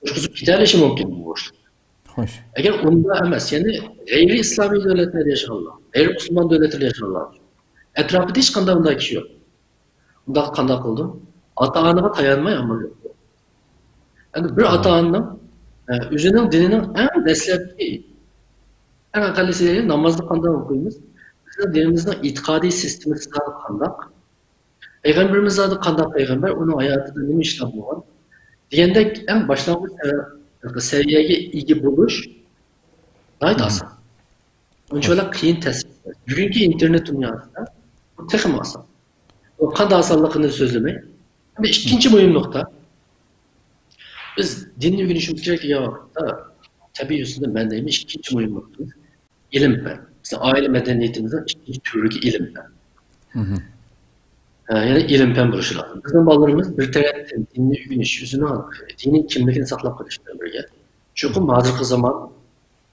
توشقۇزۇپ كېتەلىشى مۇمكىن بۇ بوشلۇقنى. خوش. ئەگەر ئۇنداق ئەمەس، يەنى غەيرىي ئىسلامىي دۆلەتلەردە ياشىغانلار، غەيرىي مۇسۇلمان دۆلەتلەردە ياشىغانلار، ئەتراپىدا ھېچقانداق ئۇنداق كىشى يوق. ئۇنداق قانداق قىلىدۇ؟ ئاتا-ئانىغا تايانماي ئامال يوق. ئەمدى بىر ئاتا-ئانىنىڭ، ئە، ئۆزىنىڭ دىنىنىڭ ئەڭ دەسلەپكى، ئەڭ ئەقەللىسى نامازنى قانداق ئوقۇيمىز؟ بىزنىڭ دىنىمىزنىڭ ئېتىقادىي سىستېمىسى قانداق؟ پەيغەمبىرىمىز زادى قانداق پەيغەمبەر؟ ئۇنىڭ ھاياتىدا نېمە ئىشلار بولغان؟ دېگەندەك ئەڭ باشلانغۇچ سەۋىيەگە ئىگە بولۇش ناھايىتى ئاسان. ئۇنچىۋالا قىيىن تەسىر. بۈگۈنكى ئىنتېرنېت دۇنياسىدا بۇ تېخىمۇ ئاسان. بۇ قانداق ئاسانلىقىنى سۆزلىمەي. ئەمدى ئىككىنچى مۇھىم نۇقتا. بىز دىننى ئۆگىنىشىمىز كېرەك دېگەن ۋاقىتتا، تەبىئىي يۈزىدىن مەن دەيمەن، ئىككىنچى مۇھىم نۇقتىمىز ئىلىم-پەن. بىزنىڭ ئائىلە مەدەنىيىتىمىزنىڭ ئىككىنچى تۈۋرۈكى ئىلىم-پەن. يەنى ئىلىم-پەن بولۇشى لازىم. بىزنىڭ بالىلىرىمىز بىر تەرەپتىن دىننى ئۆگىنىش، ئۆزىنىڭ دىنىي كىملىكىنى ساقلاپ قېلىش بىلەن بىرگە، چوقۇم ھازىرقى زامان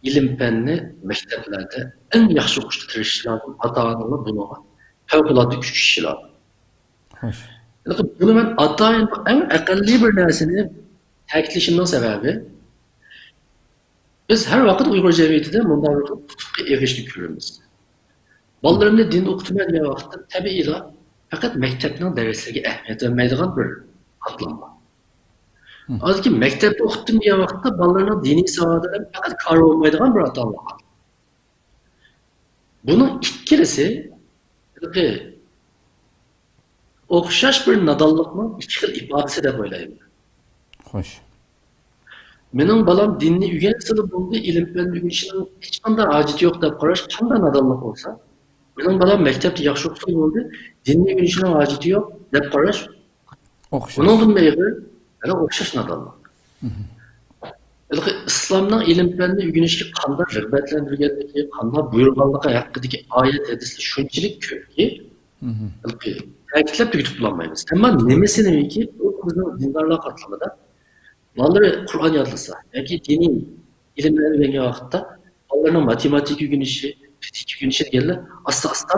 ئىلىم-پەننى مەكتەپلەردە ئەڭ ياخشى ئوقۇشقا تىرىشىشى لازىم. ئاتا-ئانىلار بۇنىڭغا پەۋقۇلئاددە كۈچ قوشۇشى لازىم. بۇنى مەن ئاتايىن ئەڭ ئەقەللىي بىر نەرسىنى تەكىتلىشىمنىڭ سەۋەبى، بىز ھەر ۋاقىت ئۇيغۇر جەمئىيىتىدە مۇنداق بىر قۇتۇپقا ئېغىشنى كۆرىمىز. بالىلىرىمنى دىن ئوقۇتىمەن دېگەن ۋاقىتتا تەبىئىيلا پەقەت مەكتەپنىڭ دەرسلىرىگە ئەھمىيەت بەرمەيدىغان بىر قاتلام بار. ئاندىن كېيىن مەكتەپتە ئوقۇتتۇم دېگەن ۋاقىتتا بالىلارنىڭ دىنىي ساۋادى بىلەن پەقەت كارى بولمايدىغان بىر ئاتا-ئانىلار بار. بۇنىڭ ئىككىلىسى ھېلىقى ئوخشاش بىر نادانلىقنىڭ ئىككى خىل ئىپادىسى دەپ ئويلايمەن. خوش. مېنىڭ بالام دىننى ئۆگەنسىلا بولدى، ئىلىم پەننى ئۆگىنىشنىڭ ھېچقانداق ھاجىتى يوق دەپ قاراش قانداق نادانلىق بولسا، مېنىڭ بالام مەكتەپتە ياخشى ئوقۇسا بولدى، دىننى ئۆگىنىشنىڭ ھاجىتى يوق دەپ قاراش ئوخشاش. ئۇنىڭدىنمۇ ئېغىر، يەنە ئوخشاش نادانلىق. ھېلىقى ئىسلامنىڭ ئىلىم پەننى ئۆگىنىشكە قانداق رىغبەتلەندۈرگەنلىكى، قانداق بۇيرۇغانلىقى ھەققىدىكى ئايەت، ھەدىسلەر شۇنچىلىك كۆپكى، ھېلىقى تەكىتلەپ تۈگىتىپ بولالمايمىز. ئەمما نېمىسىنىكى، بۇ بىزنىڭ دىندارلار قاتلىمىدا بالىلىرى قۇرئان يادلىسا ياكى دىنىي ئىلىملەرنى ئۆگەنگەن ۋاقىتتا بالىلىرىنىڭ ماتېماتىكا ئۆگىنىشى، فىزىكا ئۆگىنىشى دېگەنلەر ئاستا-ئاستا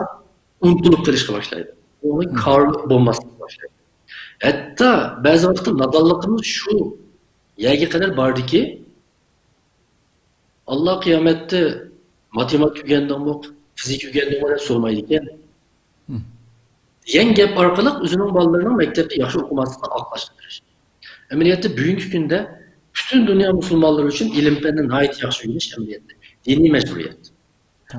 ئۇنتۇلۇپ قېلىشقا باشلايدۇ. ئۇنىڭ كارى بولماسلىققا باشلايدۇ. ھەتتا بەزى ۋاقىتتا نادانلىقىمىز شۇ يەرگە قەدەر باردىكى، ئاللا قىيامەتتە ماتېماتىكا ئۆگەندىڭمۇ، فىزىكا ئۆگەندىڭمۇ دەپ سورىمايدىكەن. دېگەن گەپ ئارقىلىق ئۆزىنىڭ بالىلىرىنىڭ مەكتەپتە ياخشى ئوقۇماسلىقىنى ئاقلاشقا تىرىشىدۇ. ئەمەلىيەتتە بۈگۈنكى كۈندە پۈتۈن دۇنيا مۇسۇلمانلىرى ئۈچۈن ئىلىم پەننى ناھايىتى ياخشى ئۆگىنىش ئەمەلىيەتتە دىنىي مەجبۇرىيەت.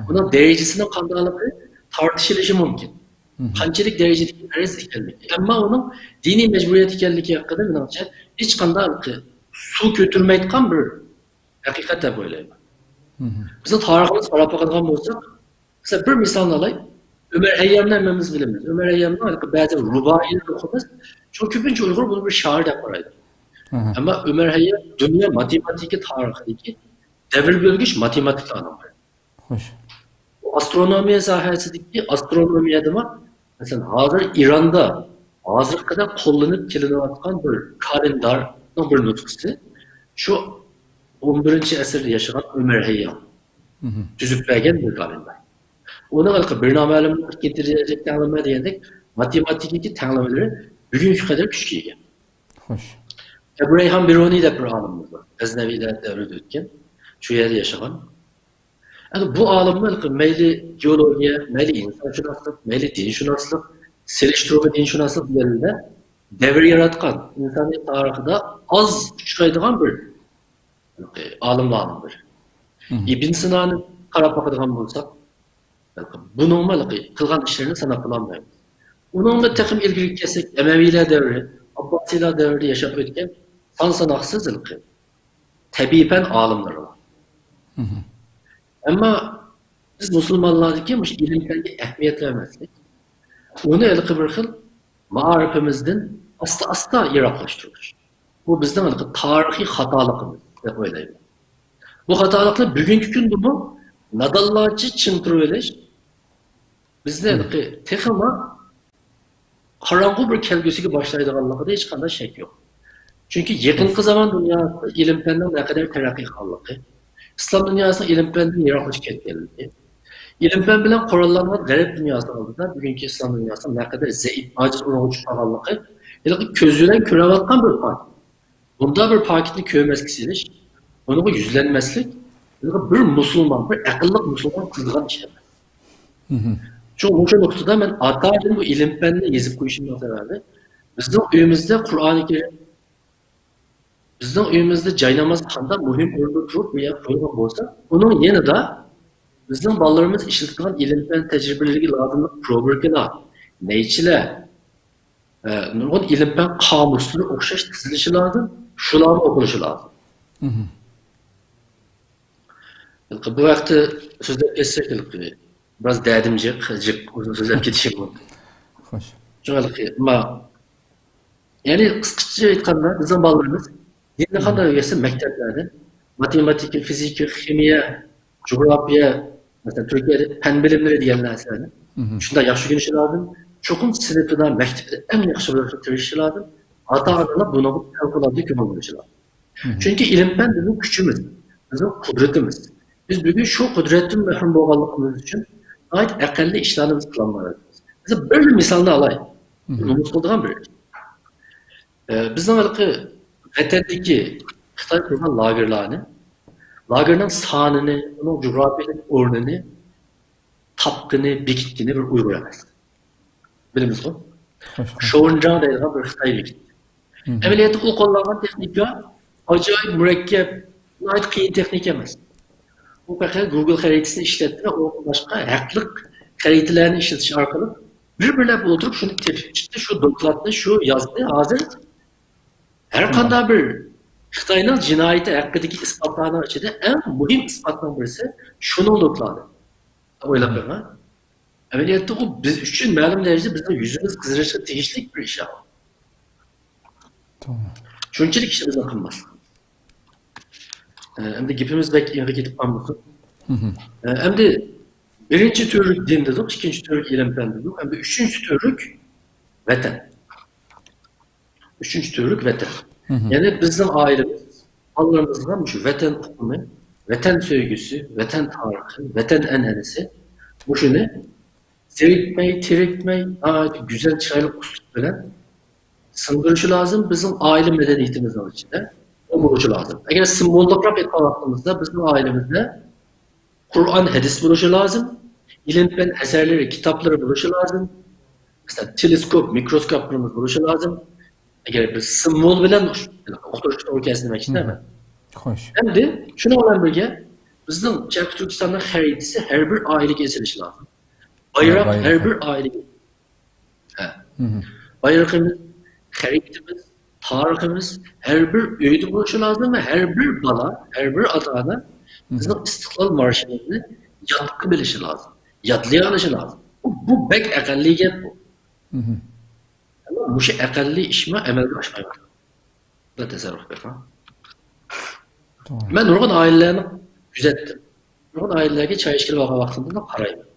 ئۇنىڭ دەرىجىسىنىڭ قانداقلىقى تارتىشىلىشى مۇمكىن. قانچىلىك دەرىجىدىكى پەرز ئىكەنلىكى، ئەمما ئۇنىڭ دىنىي مەجبۇرىيەت ئىكەنلىكى ھەققىدە مېنىڭچە ھېچقانداق سۇ كۆتۈرمەيدىغان بىر ھەقىقەت دەپ ئويلايمەن. بىزنىڭ تارىخىمىزغا قاراپ باقىدىغان بولساق، مەسىلەن، بىر مىسالنى ئالاي. ئۆمەر ھەييامنى ھەممىمىز بىلىمىز. ئۆمەر ھەييامنىڭ ھېلىقى بەزى رۇبائىيلىرىنى ئوقۇيمىز. چۈنكى كۆپىنچە ئۇيغۇر بۇنى بىر شائىر دەپ قارايدۇ. ئەمما ئۆمەر ھەييام دۇنيا ماتېماتىكا تارىخىدىكى دەۋر بۆلگۈچ ماتېماتىكلارنىڭ بىرى. خوش. ئاسترونومىيە ساھەسىدىكى ئاسترونومىيەدىمۇ، مەسىلەن، ھازىر ئىراندا ھازىرغا قەدەر قوللىنىپ كېلىنىۋاتقان بىر كالېندارنىڭ بىر نۇسخىسى، شۇ ئون بىرىنچى ئەسىردە ياشىغان ئۆمەر ھەييام تۈزۈپ بەرگەن بىر كالېندار. ئۇنىڭ ھېلىقى بىر نامەلۇم، ئىككىنچى دەرىجىلىك تەڭلىمە دېگەندەك ماتېماتىكىدىكى تەڭلىمىلىرى بۈگۈنگە قەدەر كۈچكە ئىگە. خوش. ئەبۇ رەيھان بىرۇنى دەپ بىر ئالىمىمىز بار. غەزنەۋىدە دەۋرىدە ئۆتكەن، شۇ يەردە ياشىغان. ئەنە بۇ ئالىممۇ مەيلى گېئولوگىيە، مەيلى ئىنسانشۇناسلىق، مەيلى دىنشۇناسلىق، سېلىشتۇرما دىنشۇناسلىق دېگەنلەردە دەۋر ياراتقان، ئىنسانىيەت تارىخىدا ئاز ئۇچرايدىغان بىر ئالىملارنىڭ بىرى. ئىبن سىنانى قاراپ باقىدىغان بولساق، بۇنىڭمۇ قىلغان ئىشلىرىنى ساناپ بولالمايمىز. ئۇنىڭدىن تېخىمۇ ئىلگىرىگە كەلسەك، ئەمەۋىيلەر دەۋرى، ئابباسىيلار دەۋرىدە ياشاپ ئۆتكەن سان ساناقسىز تەبىئىي پەن ئالىملىرى بار. ئەمما بىز مۇسۇلمانلاردىكى مۇشۇ ئىلىم پەنگە ئەھمىيەت بەرمەسلىك، ئۇنى ھېلىقى بىر خىل مائارىپىمىزدىن ئاستا-ئاستا يىراقلاشتۇرۇش. بۇ بىزنىڭ ھېلىقى تارىخىي خاتالىقىمىز دەپ ئويلايمەن. بۇ خاتالىقنى بۈگۈنكى كۈندىمۇ نادانلارچە چىڭ تۇرۇۋېلىش بىزنى ھېلىقى تېخىمۇ قاراڭغۇ بىر كەلگۈسىگە باشلايدىغانلىقىدا ھېچقانداق شەك يوق. چۈنكى يېقىنقى زامان دۇنياسىدا ئىلىم پەننىڭ نەقەدەر تەرەققىي قىلغانلىقى، ئىسلام دۇنياسىنىڭ ئىلىم پەندىن يىراقلىشىپ كەتكەنلىكى، ئىلىم پەن بىلەن قوراللانغان غەرب دۇنياسى ئالدىدا بۈگۈنكى ئىسلام دۇنياسىنىڭ نەقەدەر زەئىپ، ئاجىز ئورۇنغا چۈشۈپ قالغانلىقى ھېلىقى كۆز بىلەن كۆرۈۋاتقان بىر پاكىت. بۇنداق بىر پاكىتنى كۆرمەسكە سېلىش، بۇنىڭغا يۈزلەنمەسلىك، بۇنىڭغا بىر مۇسۇلمان، بىر ئەقىللىق مۇسۇلمان قىلىدىغان ئىش ئەمەس. شۇ، مۇشۇ نۇقتىدا مەن ئاتايىن بۇ ئىلىم پەننى يېزىپ قويۇشۇمنىڭ سەۋەبى، بىزنىڭ ئۆيىمىزدە قۇرئانى كەرىم، بىزنىڭ ئۆيىمىزدە جايناماز قانداق مۇھىم ئورۇندا تۇرۇپ بۇ يەرگە قويۇلغان بولسا، ئۇنىڭ يېنىدا بىزنىڭ بالىلىرىمىز ئىشلىتىدىغان ئىلىم پەن تەجرىبىلىرىگە لازىملىق روبىركىلار، نەيچىلەر، ئە، نۇرغۇن ئىلىم پەن قامۇسلىرى ئوخشاش تىزىلىشى لازىم، شۇلارمۇ ئوقۇلۇشى لازىم. بۇ ھەقتە سۆزلەپ كەتسەك، بىراز دەردىم جىق، جىق ئۇزۇن سۆزلەپ كېتىشىم مۇمكىن. خوش. شۇڭا، ما، يەنى قىسقىچە ئېيتقاندا، بىزنىڭ بالىلىرىمىز دىننى قانداق ئۆگەتسە، مەكتەپلەردە ماتېماتىكا، فىزىكا، خىمىيە، جۇغراپىيە، مەسىلەن، تۈركىيەدە پەن بىلىملىرى دېگەن نەرسىلەرنى شۇنداق ياخشى ئۆگىنىشى لازىم. چوقۇم سىنىپىدا، مەكتىپىدە ئەڭ ياخشى بولۇشقا تىرىشىشى لازىم. ئاتا-ئانىلار بۇنىڭغا پەۋقۇلئاددە كۆڭۈل بۆلۈشى لازىم. چۈنكى ئىلىم-پەن بىزنىڭ كۈچىمىز، بىزنىڭ قۇدرىتىمىز. بىز بۈگۈن شۇ قۇدرەتتىن مەھرۇم بولغانلىقىمىز ئۈچۈن ناھايىتى ئەقەللىي ئىشلارنى بىز قىلالمايۋاتىمىز. بىز بىر مىسالنى ئالاي. نومۇس قىلىدىغان بىر ئىش. ئە، بىزنىڭ ھېلىقى ۋەتەندىكى خىتاي قۇرغان لاگېرلارنى، لاگېرنىڭ سانىنى، ئۇنىڭ جۇغراپىيەلىك ئورنىنى تاپقىنى، بېكىتكىنى بىر ئۇيغۇر ئەمەس. بىلىمىزغۇ؟ خوش، خوش. شوۋېنجاڭ دەيدىغان بىر خىتاي بېكىتتى. ئەمەلىيەتتە ئۇ قوللانغان تېخنىكا ئاجايىپ مۇرەككەپ، ناھايىتى قىيىن تېخنىكا ئەمەس. ئۇ پەقەت گۇگل خەرىتىسىنى ئىشلەتتى ۋە ئۇنىڭدىن باشقا ھەقلىق خەرىتىلەرنى ئىشلىتىش ئارقىلىق بىر-بىرلەپ ئولتۇرۇپ شۇنى تېپىپ چىقتى، شۇ دوكلاتنى شۇ يازدى. ھازىر ھەر قانداق بىر خىتاينىڭ جىنايىتى ھەققىدىكى ئىسپاتلارنىڭ ئىچىدە ئەڭ مۇھىم ئىسپاتنىڭ بىرسى شۇنىڭ دوكلاتى. ئويلاپ بېقىڭ. ئەمەلىيەتتە ئۇ بىز ئۈچۈن مەلۇم دەرىجىدە بىزنىڭ يۈزىمىز قىزىرىشقا تېگىشلىك بىر ئىش. شۇنچىلىك ئىشنى بىزنىڭ قىلماسلىق. ئە، ئەمدى گېپىمىز بەك ئېڭىغا كېتىپ قالمىسۇن. ئە، ئەمدى بىرىنچى تۈۋرۈك دىن دېدۇق، ئىككىنچى تۈۋرۈك ئىلىم پەن دېدۇق، ئەمدى ئۈچىنچى تۈۋرۈك ۋەتەن. ئۈچىنچى تۈۋرۈك ۋەتەن. يەنى بىزنىڭ ئائىلىمىز بالىلىرىمىزغا مۇشۇ ۋەتەن ئۇقۇمى، ۋەتەن سۆيگۈسى، ۋەتەن تارىخى، ۋەتەن ئەنئەنىسى، مۇشۇنى زېرىكمەي، تېرىكمەي، ناھايىتى گۈزەل، چىرايلىق ئۇسلۇب بىلەن سىڭدۈرۈشى لازىم. بىزنىڭ ئائىلە مەدەنىيىتىمىزنىڭ ئىچىدە ئۇ بولۇشى لازىم. ئەگەر سىمۋوللۇقراق ئېيتقان ۋاقتىمىزدا، بىزنىڭ ئائىلىمىزدە قۇرئان، ھەدىس بولۇشى لازىم. ئىلىم پەن ئەسەرلىرى، كىتابلىرى بولۇشى لازىم. مەسىلەن، تېلېسكوپ، مىكروسكوپلىرىمىز بولۇشى لازىم. ئەگەر بىز سىمۋول بىلەن ئۇقتۇرۇش توغرا كەلسە دېمەكچىدىمەن. خوش. ئەمدى شۇنىڭ بىلەن بىرگە، بىزنىڭ شەرقىي تۈركىستاننىڭ خەرىتىسى ھەر بىر ئائىلىگە ئېسىلىشى لازىم. بايراق ھەر بىر ئائىلىگە. ھە. بايرىقىمىز، خەرىتىمىز، تارىخىمىز ھەر بىر ئۆيدە بولۇشى لازىم ۋە ھەر بىر بالا، ھەر بىر ئاتا-ئانا بىزنىڭ ئىستىقلال مارشىمىزنى يادقا بىلىشى لازىم، يادلىيالىشى لازىم. بۇ، بۇ بەك ئەقەللىي گەپ بۇ. ئەمما مۇشۇ ئەقەللىي ئىشمۇ ئەمەلگە ئاشمايۋاتىدۇ. بىر تەسەۋۋۇر قىلىپ بېقىڭ. توغرا. مەن نۇرغۇن ئائىلىلەرنى كۆزەتتىم. نۇرغۇن ئائىلىلەرگە چاي ئىچكىلى بارغان ۋاقتىمدا قارايمەن.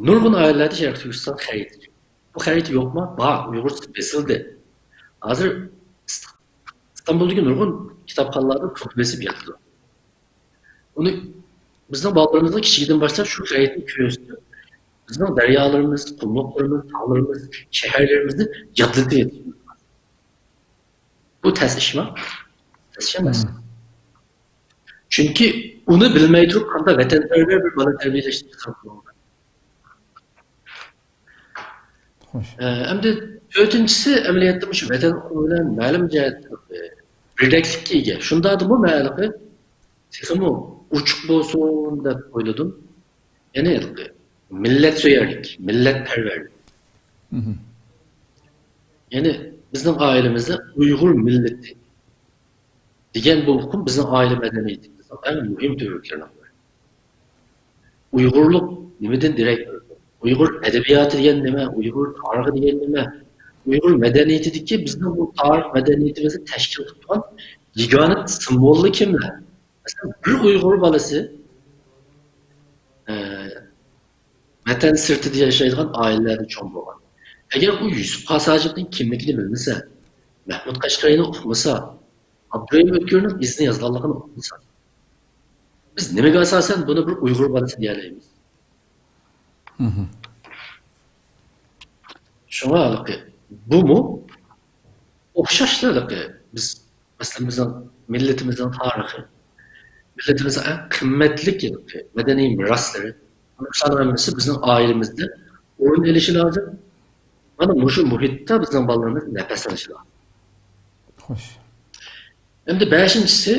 نۇرغۇن ئائىلىلەردە شەرقىي تۈركىستان خەرىتە. بۇ خەرىتە يوقما؟ بار. ئۇيغۇرچىسى بېسىلدى. ھازىر ئىست-، ئىستانبۇلدىكى نۇرغۇن كىتابخانىلاردا كوپى بېسىپ ياتىدۇ. ئۇنى بىزنىڭ بالىلىرىمىزغا كىچىكىدىن باشلاپ شۇ خەرىتىنى كۆرسىتىپ، بىزنىڭ دەريالىرىمىز، قۇملۇقلىرىمىز، تاغلىرىمىز، شەھەرلىرىمىزنى يادلىتىۋېتىشىمىز لازىم. بۇ تەس ئىشما؟ تەس ئىش ئەمەس. چۈنكى ئۇنى بىلمەي تۇرۇپ، قانداق ۋەتەنپەرۋەر بىر بالا تەربىيەلەشنى تەسەۋۋۇر قىلىڭلار. خوش. ئە، ئەمدى تۆتىنچىسى، ئەمەلىيەتتە مۇشۇ ۋەتەن ئۇقۇمى بىلەن مەلۇم جەھەتتە بىردەكلىككە ئىگە. شۇنداقتىمۇ مەلىقى تېخىمۇ ئوچۇق بولسۇن دەپ ئويلىدىم. يەنى مىللەتسۆيەرلىك، مىللەتپەرۋەرلىك. يەنى بىزنىڭ ئائىلىمىزدە ئۇيغۇر مىللىتى دېگەن بۇ ئۇقۇم بىزنىڭ ئائىلە مەدەنىيىتىمىزنىڭ ئەڭ مۇھىم تۈۋرۈكلىرىنىڭ بىرى. ئۇيغۇرلۇق نېمىدىن دېرەك بېرىدۇ؟ ئۇيغۇر ئەدەبىياتى دېگەن نېمە؟ ئۇيغۇر تارىخى دېگەن نېمە؟ ئۇيغۇر مەدەنىيىتىدىكى بىزنىڭ بۇ تارىخ مەدەنىيىتىمىزنى تەشكىل قىلىدىغان يېگانە سىمۋوللار كىملەر؟ مەسىلەن، بىر ئۇيغۇر بالىسى، ئە، ۋەتەن سىرتىدا ياشايدىغان ئائىلىلەردە چوڭ بولغان. ئەگەر ئۇ يۈسۈپ خاس ھاجىپنىڭ كىملىكىنى بىلمىسە، مەھمۇد قەشقەرىنى ئۇقمىسا، ئابدۇرېھىم ئۆتكۈرنىڭ ئىزىنى يازغانلىقىنى ئۇقمىسا، بىز نېمىگە ئاساسەن بۇنى بىر ئۇيغۇر بالىسى دېيەلەيمىز؟ شۇڭا ھېلىقى بۇمۇ ئوخشاشلا ھېلىقى بىز، مەسىلەن، بىزنىڭ مىللىتىمىزنىڭ تارىخى، مىللىتىمىزنىڭ ئەڭ قىممەتلىك ھېلىقى مەدەنىي مىراسلىرى، مۇشۇلارنىڭ ھەممىسى بىزنىڭ ئائىلىمىزدە ئورۇن ئېلىشى لازىم. مانا مۇشۇ مۇھىتتا بىزنىڭ بالىلىرىمىز نەپەس ئېلىشى لازىم. خوش. ئەمدى بەشىنچىسى،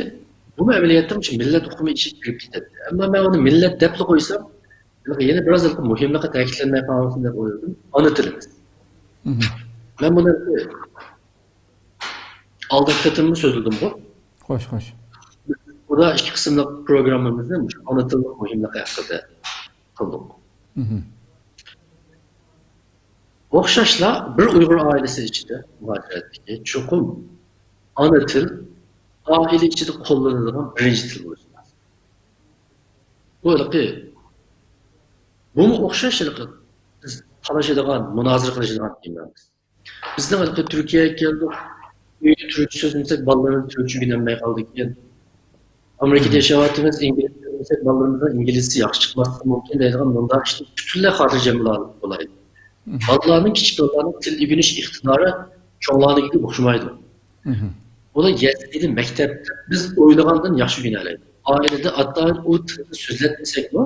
بۇمۇ ئەمەلىيەتتە مۇشۇ مىللەت ئۇقۇمى ئىچىگە كىرىپ كېتەتتى. ئەمما مەن ئۇنى مىللەت دەپلا قويسام، يەنە بىراز مۇھىملىقى تەكىتلەنمەي قالمىسۇن دەپ ئويلىدىم. ئانا تىلىمىز. مەن بۇنى ئالدىنقى قېتىممۇ سۆزلىدىمغۇ؟ خوش، خوش. بۇدا ئىككى قىسىملىق پروگراممىمىزنى مۇشۇ ئانا تىلنىڭ مۇھىملىقى ھەققىدە قىلدۇق. ئوخشاشلا بىر ئۇيغۇر ئائىلىسى ئىچىدە مۇھاجىرەتتىكى چوقۇم ئانا تىل ئائىلە ئىچىدە قوللىنىلىدىغان بىرىنچى تىل بولۇشى لازىم. بۇ ھېلىقى، بۇمۇ ئوخشاش ھېلىقى بىز تالىشىدىغان، مۇنازىرە قىلىشىدىغان تېمىمىز. بىزنىڭ ھېلىقى تۈركىيەگە كەلدۇق، ئۆيدە تۈركچە سۆزلىمىسەك، بالىلىرىمىز تۈركچە ئۆگىنەلمەي قالدىكەن. ئامېرىكىدا ياشاۋاتىمىز، ئىنگلىزچە سۆزلىمىسەك، بالىلىرىمىزنىڭ ئىنگلىزچىسى ياخشى چىقماسلىقى مۇمكىن دەيدىغان مۇنداق ئىشنى پۈتۈنلەي خاتىرجەم بولالايدۇ. بالىلارنىڭ، كىچىك بالىلارنىڭ تىل ئۆگىنىش ئىقتىدارى چوڭلارنىڭكىگە ئوخشىمايدۇ. ئۇلار يەتتىدە مەكتەپتە بىز ئويلىغاندىن ياخشى ئۆگىنەلەيدۇ. ئائىلىدە ئاتايىن ئۇ تىلنى سۆزلەتمىسەكمۇ،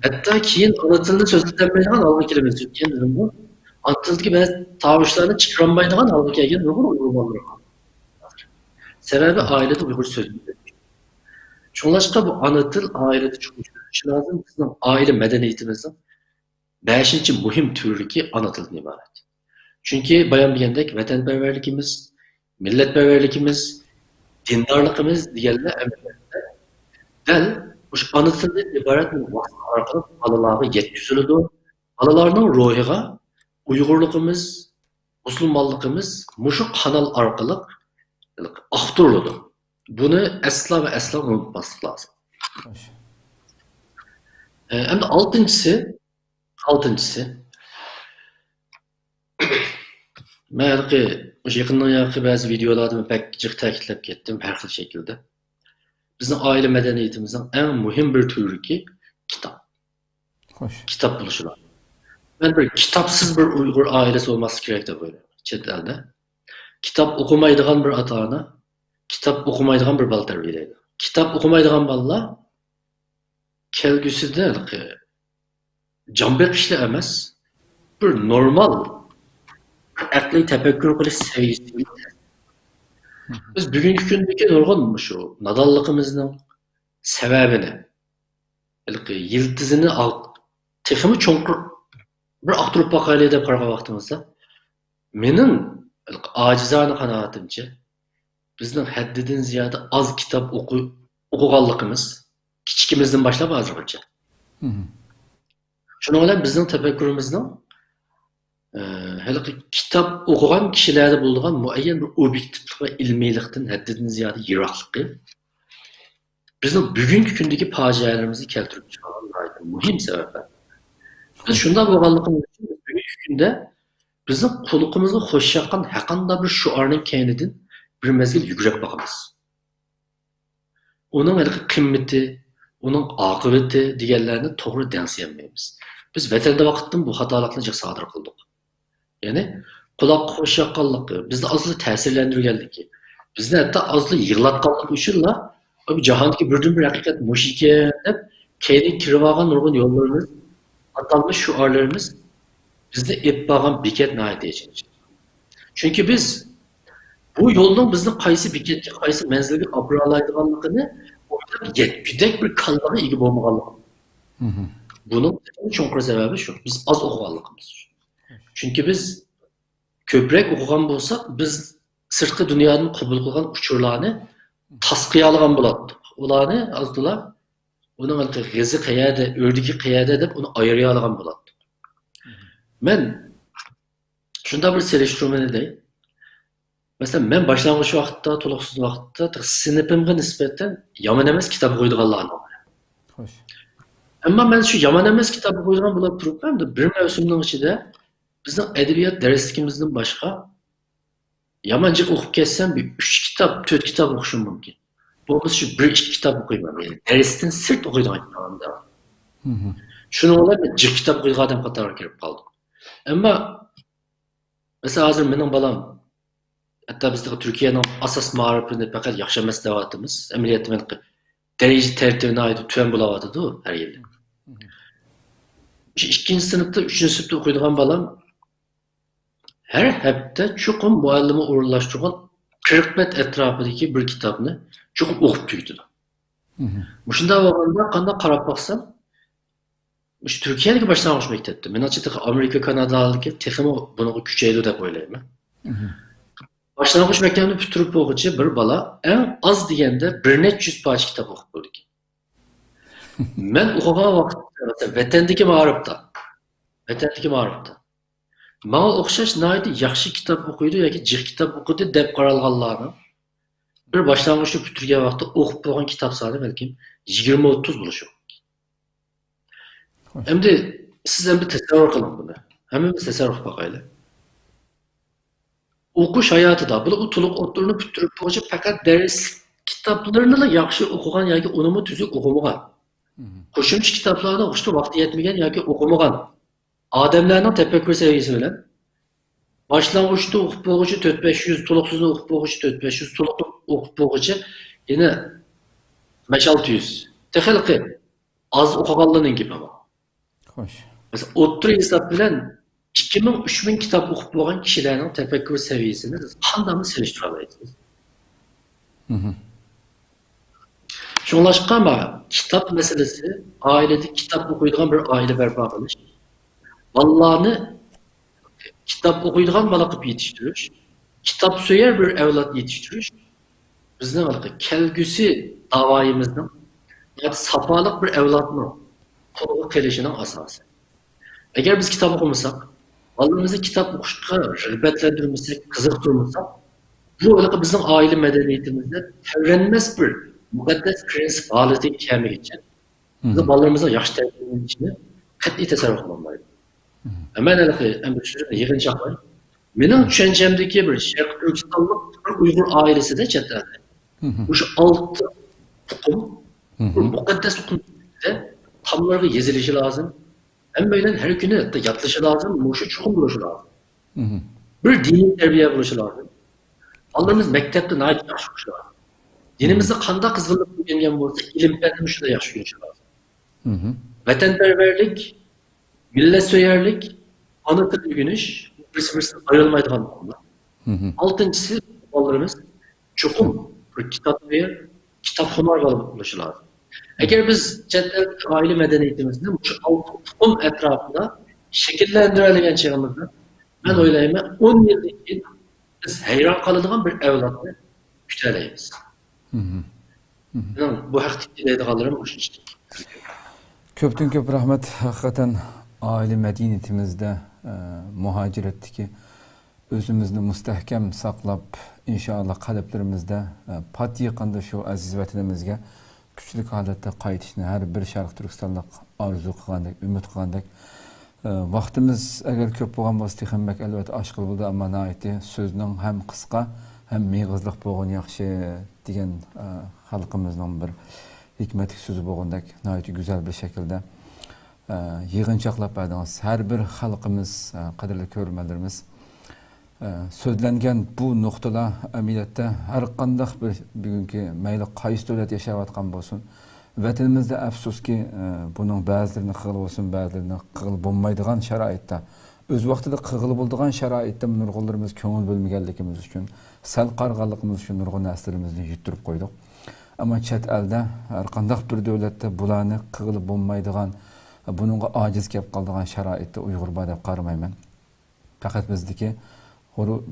ھەتتا كېيىن ئانا تىلنى سۆزلىتەلمەيدىغان ھالغا كېلىمىز. كېيىن بىزمۇ ئانا تىلدىكى بەزى تاۋۇشلارنى چىقىرالمايدىغان ھالغا كەلگەن نۇرغۇن ئۇيغۇر بالىلىرى بار. سەۋەبى ئائىلىدە ئۇيغۇرچە سۆزلىمەيدۇ. شۇڭلاشقا بۇ ئانا تىل ئائىلىدە چوقۇم سۆزلىنىشى لازىم. بىزنىڭ ئائىلە مەدەنىيىتىمىزنىڭ بەشىنچى مۇھىم تۈۋرۈكى ئانا تىلدىن ئىبارەت. چۈنكى بايام دېگەندەك ۋەتەنپەرۋەرلىكىمىز، مىللەتپەرۋەرلىكىمىز، دىندارلىقىمىز دېگەنلەر ئەمەلىيەتتە دەل مۇشۇ ئانا تىلدىن ئىبارەت بىر ۋاسىتە ئارقىلىق بالىلارغا يەتكۈزۈلىدۇ. بالىلارنىڭ روھىغا ئۇيغۇرلۇقىمىز، مۇسۇلمانلىقىمىز مۇشۇ قانال ئارقىلىق ئاقتۇرۇلىدۇ. بۇنى ئەسلا ۋە ئەسلا ئۇنتۇماسلىق لازىم. ئەمدى ئالتىنچىسى، ئالتىنچىسى، مەن ھېلىقى مۇشۇ يېقىندىن ياقى بەزى ۋىدېئولاردا مەن بەك جىق تەكىتلەپ كەتتىم ھەر خىل شەكىلدە. بىزنىڭ ئائىلە مەدەنىيىتىمىزنىڭ ئەڭ مۇھىم بىر تۈۋرۈكى كىتاب. خوش. كىتاب بولۇشىلا. مەن بىر كىتابسىز بىر ئۇيغۇر ئائىلىسى بولماسلىقى كېرەك دەپ ئويلايمەن. چەت ئەلدە كىتاب ئوقۇمايدىغان بىر ئاتا-ئانا، كىتاب ئوقۇمايدىغان بىر بالا تەربىيەلەيدۇ. كىتاب ئوقۇمايدىغان بالىلار كەلگۈسىدە ھېلىقى جان بېقىشلا ئەمەس، بىر نورمال ئەقلىي تەپەككۇر قىلىش سەۋىيەسىگە. بىز بۈگۈنكى كۈندىكى نۇرغۇن مۇشۇ نادانلىقىمىزنىڭ سەۋەبىنى، ھېلىقى يىلتىزىنى ئاق-، تېخىمۇ چوڭقۇر بىر ئاختۇرۇپ باقايلى دەپ قارىغان ۋاقتىمىزدا، مېنىڭ ئاجىزانە قانائىتىمچە، بىزنىڭ ھەددىدىن زىيادە ئاز كىتاب ئوقۇ-، ئوقۇغانلىقىمىز، كىچىكىمىزدىن باشلاپ ھازىرغىچە. مم. شۇنىڭ بىلەن بىزنىڭ تەپەككۇرىمىزنىڭ، ئە، ھېلىقى كىتاب ئوقۇغان كىشىلەردە بولىدىغان مۇئەييەن بىر ئوبيېكتىپلىق ۋە ئىلمىيلىقتىن ھەددىدىن زىيادە يىراقلىقى بىزنىڭ بۈگۈنكى كۈندىكى پاجىئەلىرىمىزنى كەلتۈرۈپ چىقارغان ناھايىتى مۇھىم سەۋەبلەر. بىز شۇنداق بولغانلىقىمىز ئۈچۈن بىز بۈگۈنكى كۈندە بىزنىڭ قۇلىقىمىزغا خوش ياققان ھەرقانداق بىر شوئارنىڭ كەينىدىن بىر مەزگىل يۈگۈرۈپ باقىمىز. ئۇنىڭ ھېلىقى قىممىتى، ئۇنىڭ ئاقىۋىتى دېگەنلەرنى توغرا دەڭسىيەلمەيمىز. بىز ۋەتەندە ۋاقىتتىن بۇ خاتالىقنى جىق سادىر قىلدۇق. يەنى قۇلاققا خوش ياققانلىقى، بىزنى ئازلا تەسىرلەندۈرگەنلىكى، بىزنى ھەتتا ئازلا يىغلاتقانلىقى ئۈچۈنلا، بۇ جاھاندىكى بىردىنبىر ھەقىقەت مۇشۇ ئىكەن دەپ، كەينىگە كىرىۋالغان نۇرغۇن يوللىرىمىز، ئاتالمىش شوئارلىرىمىز بىزنى ئېلىپ بارغان بېكەت ناھايىتى ئېچىنىشلىق. چۈنكى بىز بۇ يولنىڭ بىزنى قايسى بېكەتكە، قايسى مەنزىلگە ئاپىرالايدىغانلىقىنى ئويلاپ يەتكۈدەك بىر كاللىغا ئىگە بولمىغانلىقىمىز. مم. بۇنىڭ چوڭقۇر سەۋەبى شۇ، بىز ئاز ئوقۇغانلىقىمىز. چۈنكى بىز كۆپرەك ئوقۇغان بولساق، بىز سىرتقى دۇنيادىن قوبۇل قىلغان ئۇچۇرلارنى تاسقىيالىغان بولاتتۇق. ئۇلارنى ئاز تولا ئۇنىڭ غېزى قەيەردە، ئۆردىكى قەيەردە دەپ ئۇنى ئايرىيالىغان بولاتتۇق. مەن شۇنداق بىر سېلىشتۇرمىنى دەي. مەسىلەن، مەن باشلانغۇچ ۋاقىتتا، تولۇقسىز ۋاقىتتا سىنىپىمغا نىسبەتەن يامان ئەمەس كىتاب ئوقۇيدىغانلارنىڭ. خوش. ئەمما مەن شۇ يامان ئەمەس كىتاب ئوقۇيدىغان بولۇپ تۇرۇپلا، بىر مەۋسۇمنىڭ ئىچىدە بىزنىڭ ئەدەبىيات دەرسلىكىمىزدىن باشقا يامان جىق ئوقۇپ كەتسەم، بىر ئۈچ كىتاب، تۆت كىتاب ئوقۇشۇم مۇمكىن. بولمىسا شۇ بىر ئىككى كىتاب ئوقۇيمەن. يەنى دەرستىن سىرت ئوقۇيدىغان كىتابىم. مم. شۇنىڭ بىلەن مەن جىق كىتاب ئوقۇيدىغان ئادەم قاتارىغا كىرىپ قالدىم. ئەمما مەسىلەن، ھازىر مېنىڭ بالام، ھەتتا بىز تېخى تۈركىيەنىڭ ئاساس مائارىپىنى پەقەت ياخشى ئەمەس دەۋاتىمىز. ئەمەلىيەتتە مەن دەرىجە تەرتىپى ناھايىتى تۆۋەن بولاۋاتىدۇ ھەر يىلى. مم. شۇ ئىككىنچى سىنىپتا، ئۈچىنچى سىنىپتا ئوقۇيدىغان بالام ھەر ھەپتە چوقۇم مۇئەللىمى ئورۇنلاشتۇرغان قىرىق بەت ئەتراپىدىكى بىر كىتابنى چوقۇم ئوقۇپ تۈگىتىدۇ. مم. مۇشۇنداق بولغاندا قانداق قاراپ باقسام، مۇشۇ تۈركىيەدىكى باشلانغۇچ مەكتەپتە، مېنىڭچە تېخى ئامېرىكا، كانادادىكى تېخىمۇ بۇنىڭغا كۈچەيدۇ دەپ ئويلايمەن. مم. باشلانغۇچ مەكتەپنى پۈتتۈرۈپ بولغۇچە بىر بالا ئەڭ ئاز دېگەندە بىر نەچچە يۈز پارچە كىتاب ئوقۇپ بولىدىكەن. مەن ئوقۇغان ۋاقىتتا، مەسىلەن، ۋەتەندىكى مائارىپتا، ۋەتەندىكى مائارىپتا ماڭا ئوخشاش ناھايىتى ياخشى كىتاب ئوقۇيدۇ ياكى جىق كىتاب ئوقۇدى دەپ قارالغانلارنىڭ بىر باشلانغۇچنى پۈتتۈرگەن ۋاقىتتا ئوقۇپ بولغان كىتاب سانى بەلكىم يىگىرمە ئوتتۇز بولۇشى مۇمكىن. خوش. ئەمدى سىز ئەمدى تەسەۋۋۇر قىلىڭ بۇنى. ھەممىمىز تەسەۋۋۇر قىلىپ باقايلى. ئوقۇش ھاياتىدا، بۇ تولۇق ئوتتۇرىنى پۈتتۈرۈپ بولغۇچە پەقەت دەرس كىتابلىرىنىلا ياخشى ئوقۇغان ياكى ئۇنىمۇ تۈزۈك ئوقۇمىغان. مم. قوشۇمچە كىتابلارنى ئوقۇشقا ۋاقتى يەتمىگەن ياكى ئوقۇمىغان ئادەملەرنىڭ تەپەككۇر سەۋىيەسى بىلەن باشلانغۇچنى ئوقۇپ بولغۇچە تۆت بەش يۈز، تولۇقسىزنى ئوقۇپ بولغۇچە تۆت بەش يۈز، تولۇق ئوقۇپ بولغۇچە يەنە بەش ئالتە يۈز. تېخىلىقى ئاز ئوقۇغانلارنىڭ گېپى بار. خوش. مەسىلەن، ئوتتۇرا ھېساب بىلەن ئىككى مىڭ، ئۈچ مىڭ كىتاب ئوقۇپ بولغان كىشىلەرنىڭ تەپەككۇر سەۋىيەسىنى سىز قانداقمۇ سېلىشتۇرالايسىز؟ مم. شۇڭلاشقا، مانا، كىتاب مەسىلىسى، ئائىلىدە كىتاب ئوقۇيدىغان بىر ئائىلە بەرپا قىلىش، بالىلارنى كىتاب ئوقۇيدىغان بالا قىلىپ يېتىشتۈرۈش، كىتاب سۆيەر بىر ئەۋلاد يېتىشتۈرۈش، بىزنىڭ ھېلىقى كەلگۈسى داۋايىمىزنىڭ ساپالىق بىر ئەۋلادنىڭ قولغا قېلىشىنىڭ ئاساسى. ئەگەر بىز كىتاب ئوقۇمىساق، بالىلىرىمىزنى كىتاب ئوقۇشقا رىغبەتلەندۈرمىسەك، قىزىقتۇرمىساق، بۇ ھېلىقى بىزنىڭ ئائىلە مەدەنىيىتىمىزدە تەۋرەنمەس بىر مۇقەددەس پىرىنسىپ ھالىتىگە كەلمىگۈچە، بىز بالىلىرىمىزنىڭ ياخشى تەربىيەلىنىشىنى قەتئىي تەسەۋۋۇر قىلالمايدۇ. مەن ھېلىقى ئەمدى سۆزنى يىغىنچاقلاي. مېنىڭ چۈشەنچەمدىكى بىر شەرقىي تۈركىستانلىق بىر ئۇيغۇر ئائىلىسىدە چەت ئەلدە مۇشۇ ئالتە تۇخۇم، بىر مۇقەددەس تۇخۇم، تاملىرىغا يېزىلىشى لازىم. ھەممەيلەن ھەر كۈنى ياتلىشى لازىم، مۇشۇ چوقۇم بولۇشى لازىم. بىر دىنىي تەربىيە بولۇشى لازىم. بالىلىرىمىز مەكتەپتە ناھايىتى ياخشى ئوقۇشى لازىم. دىنىمىزدا قانداق قىزغىنلىق ئۆگەنگەن بولسا، ئىلىم پەننىمۇ شۇنداق ياخشى ئۆگىنىشى لازىم. ۋەتەنپەرۋەرلىك، مىللەتسۆيەرلىك، ئانا تىل ئۆگىنىش، بىرسى-بىرسىدىن ئايرىلمايدىغان ئۇقۇملار. ئالتىنچىسى، بالىلىرىمىز چوقۇم بىر كىتابخۇمار، كىتابخۇمار بالا بولۇشى لازىم. ئەگەر بىز چەت ئەلدىكى ئائىلە مەدەنىيىتىمىزنى مۇشۇ ئالتە تۇخۇم ئەتراپىدا شەكىللەندۈرەلىگەن چېغىمىزدا، مەن ئويلايمەن، ئون يىلدىن كېيىن بىز ھەيران قالىدىغان بىر ئەۋلادنى كۈتەلەيمىز. مېنىڭ بۇ ھەقتىكى دەيدىغانلىرىم مۇشۇنچىلىك. كۆپتىن كۆپ رەھمەت. ھەقىقەتەن ئائىلە مەدەنىيىتىمىزدە، ئە، مۇھاجىرەتتىكى ئۆزىمىزنى مۇستەھكەم ساقلاپ، ئىنشائاللا قەلبلىرىمىزدە، ئە، پات يېقىندا شۇ ئەزىز ۋەتىنىمىزگە كۈچلۈك ھالەتتە قايتىشنى ھەر بىر شەرقىي تۈركىستانلىق ئارزۇ قىلغاندەك، ئۈمىد قىلغاندەك. ئە، ۋاقتىمىز ئەگەر كۆپ بولغان بولسا، تېخىمۇ بەك ئەلۋەتتە ئاشقىلى بولىدۇ، ئەمما ناھايىتى سۆزنىڭ ھەم قىسقا، ھەم مېغىزلىق بولغىنى ياخشى دېگەن، ئە، خەلقىمىزنىڭ بىر ھېكمەتلىك سۆزى بولغاندەك، ناھايىتى گۈزەل بىر شەكىلدە، ئە، يىغىنچاقلاپ بەردىڭىز. ھەر بىر خەلقىمىز، ئە، قەدىرلىك كۆرۈرمەنلىرىمىز، ئە، سۆزلەنگەن بۇ نۇقتىلار ئەمەلىيەتتە ھەر قانداق بىر بۈگۈنكى مەيلى قايسى دۆلەت ياشاۋاتقان بولسۇن، ۋەتىنىمىزدە ئەپسۇسكى، ئە، بۇنىڭ بەزىلىرىنى قىلغىلى بولسۇن، بەزىلىرىنى قىلغىلى بولمايدىغان شارائىتتا، ئۆز ۋاقتىدا قىلغىلى بولىدىغان شارائىتتا نۇرغۇنلىرىمىز كۆڭۈل بۆلمىگەنلىكىمىز ئۈچۈن، سەل قارىغانلىقىمىز ئۈچۈن نۇرغۇن نەرسىلىرىمىزنى يىتتۈرۈپ قويدۇق. ئەمما چەت ئەلدە ھەر قانداق بىر دۆلەتتە بۇلارنى قىلغىلى بولمايدىغان، بۇنىڭغا ئاجىز كەپ قالىدىغان شارائىتتا ئۇيغۇر بار دەپ قارىمايمەن. پەقەت بىزدىكى غۇرۇ-،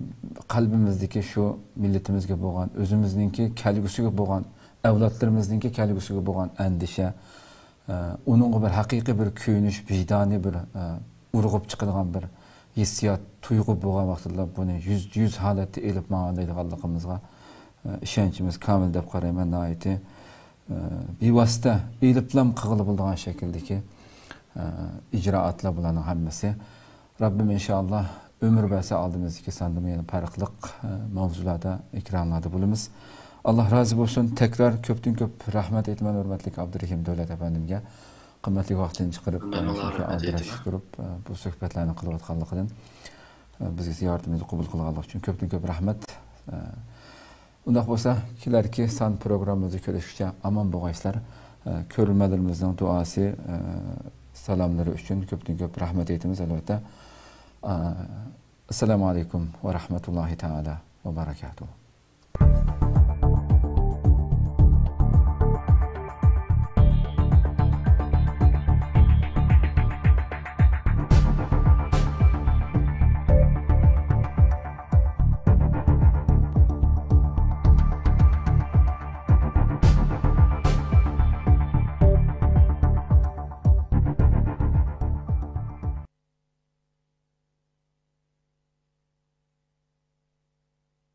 قەلبىمىزدىكى شۇ مىللىتىمىزگە بولغان، ئۆزىمىزنىڭكى كەلگۈسىگە بولغان، ئەۋلادلىرىمىزنىڭكى كەلگۈسىگە بولغان ئەندىشە، ئە، ئۇنىڭغا بىر ھەقىقىي بىر كۆيۈنۈش، ۋىجدانىي بىر، ئە، ئۇرغۇپ چىقىدىغان بىر ھېسسىيات، تۇيغۇ بولغان ۋاقتىدا بۇنى يۈزدە يۈز ھالەتتە ئېلىپ ماڭالايدىغانلىقىمىزغا، ئە، ئىشەنچىمىز كامىل دەپ قارايمەن. ناھايىتى، ئە، بىۋاسىتە ئېلىپلام قىلغىلى بولىدىغان شەكىلدىكى، ئە، ئىجرائاتلار بۇلارنىڭ ھەممىسى. رەببىم ئىنشائاللا ئۆمۈر بەرسە ئالدىمىزدىكى ساندىمۇ يەنە پەرقلىق، ئە، ماۋزۇلاردا، ئېكرانلاردا بولىمىز. ئاللا رازى بولسۇن. تەكرار كۆپتىن كۆپ رەھمەت ئېيتىمەن ھۆرمەتلىك ئابدۇرېھىم دۆلەت ئەپەندىمگە. قىممەتلىك ۋاقتىنى چىقىرىپ، مەن ئە، ئاللا شۇنچە رەھمەت ئالدىراشلىق ئېيتىمەن. تۇرۇپ، ئە، بۇ سۆھبەتلەرنى قىلىۋاتقانلىقىدىن، ئە، بىزگە زىيارىتىمىزنى قوبۇل قىلغانلىقى ئۈچۈن كۆپتىن كۆپ رەھمەت. ئە، ئۇنداق بولسا، كېلەركى سان پروگراممىمىزدا كۆرۈشكىچە ئامان بولغايسىلەر. ئە، كۆرۈرمەنلىرىمىزنىڭ دۇئاسى، ئە، سالاملىرى ئۈچۈن كۆپتىن كۆپ رەھمەت ئېيتىمىز، ئەلۋەتتە. ئە، ئەسسالامۇ ئەلەيكۇم ۋە رەھمەتۇللاھى تائالا ۋە بەرەكاتۇھ.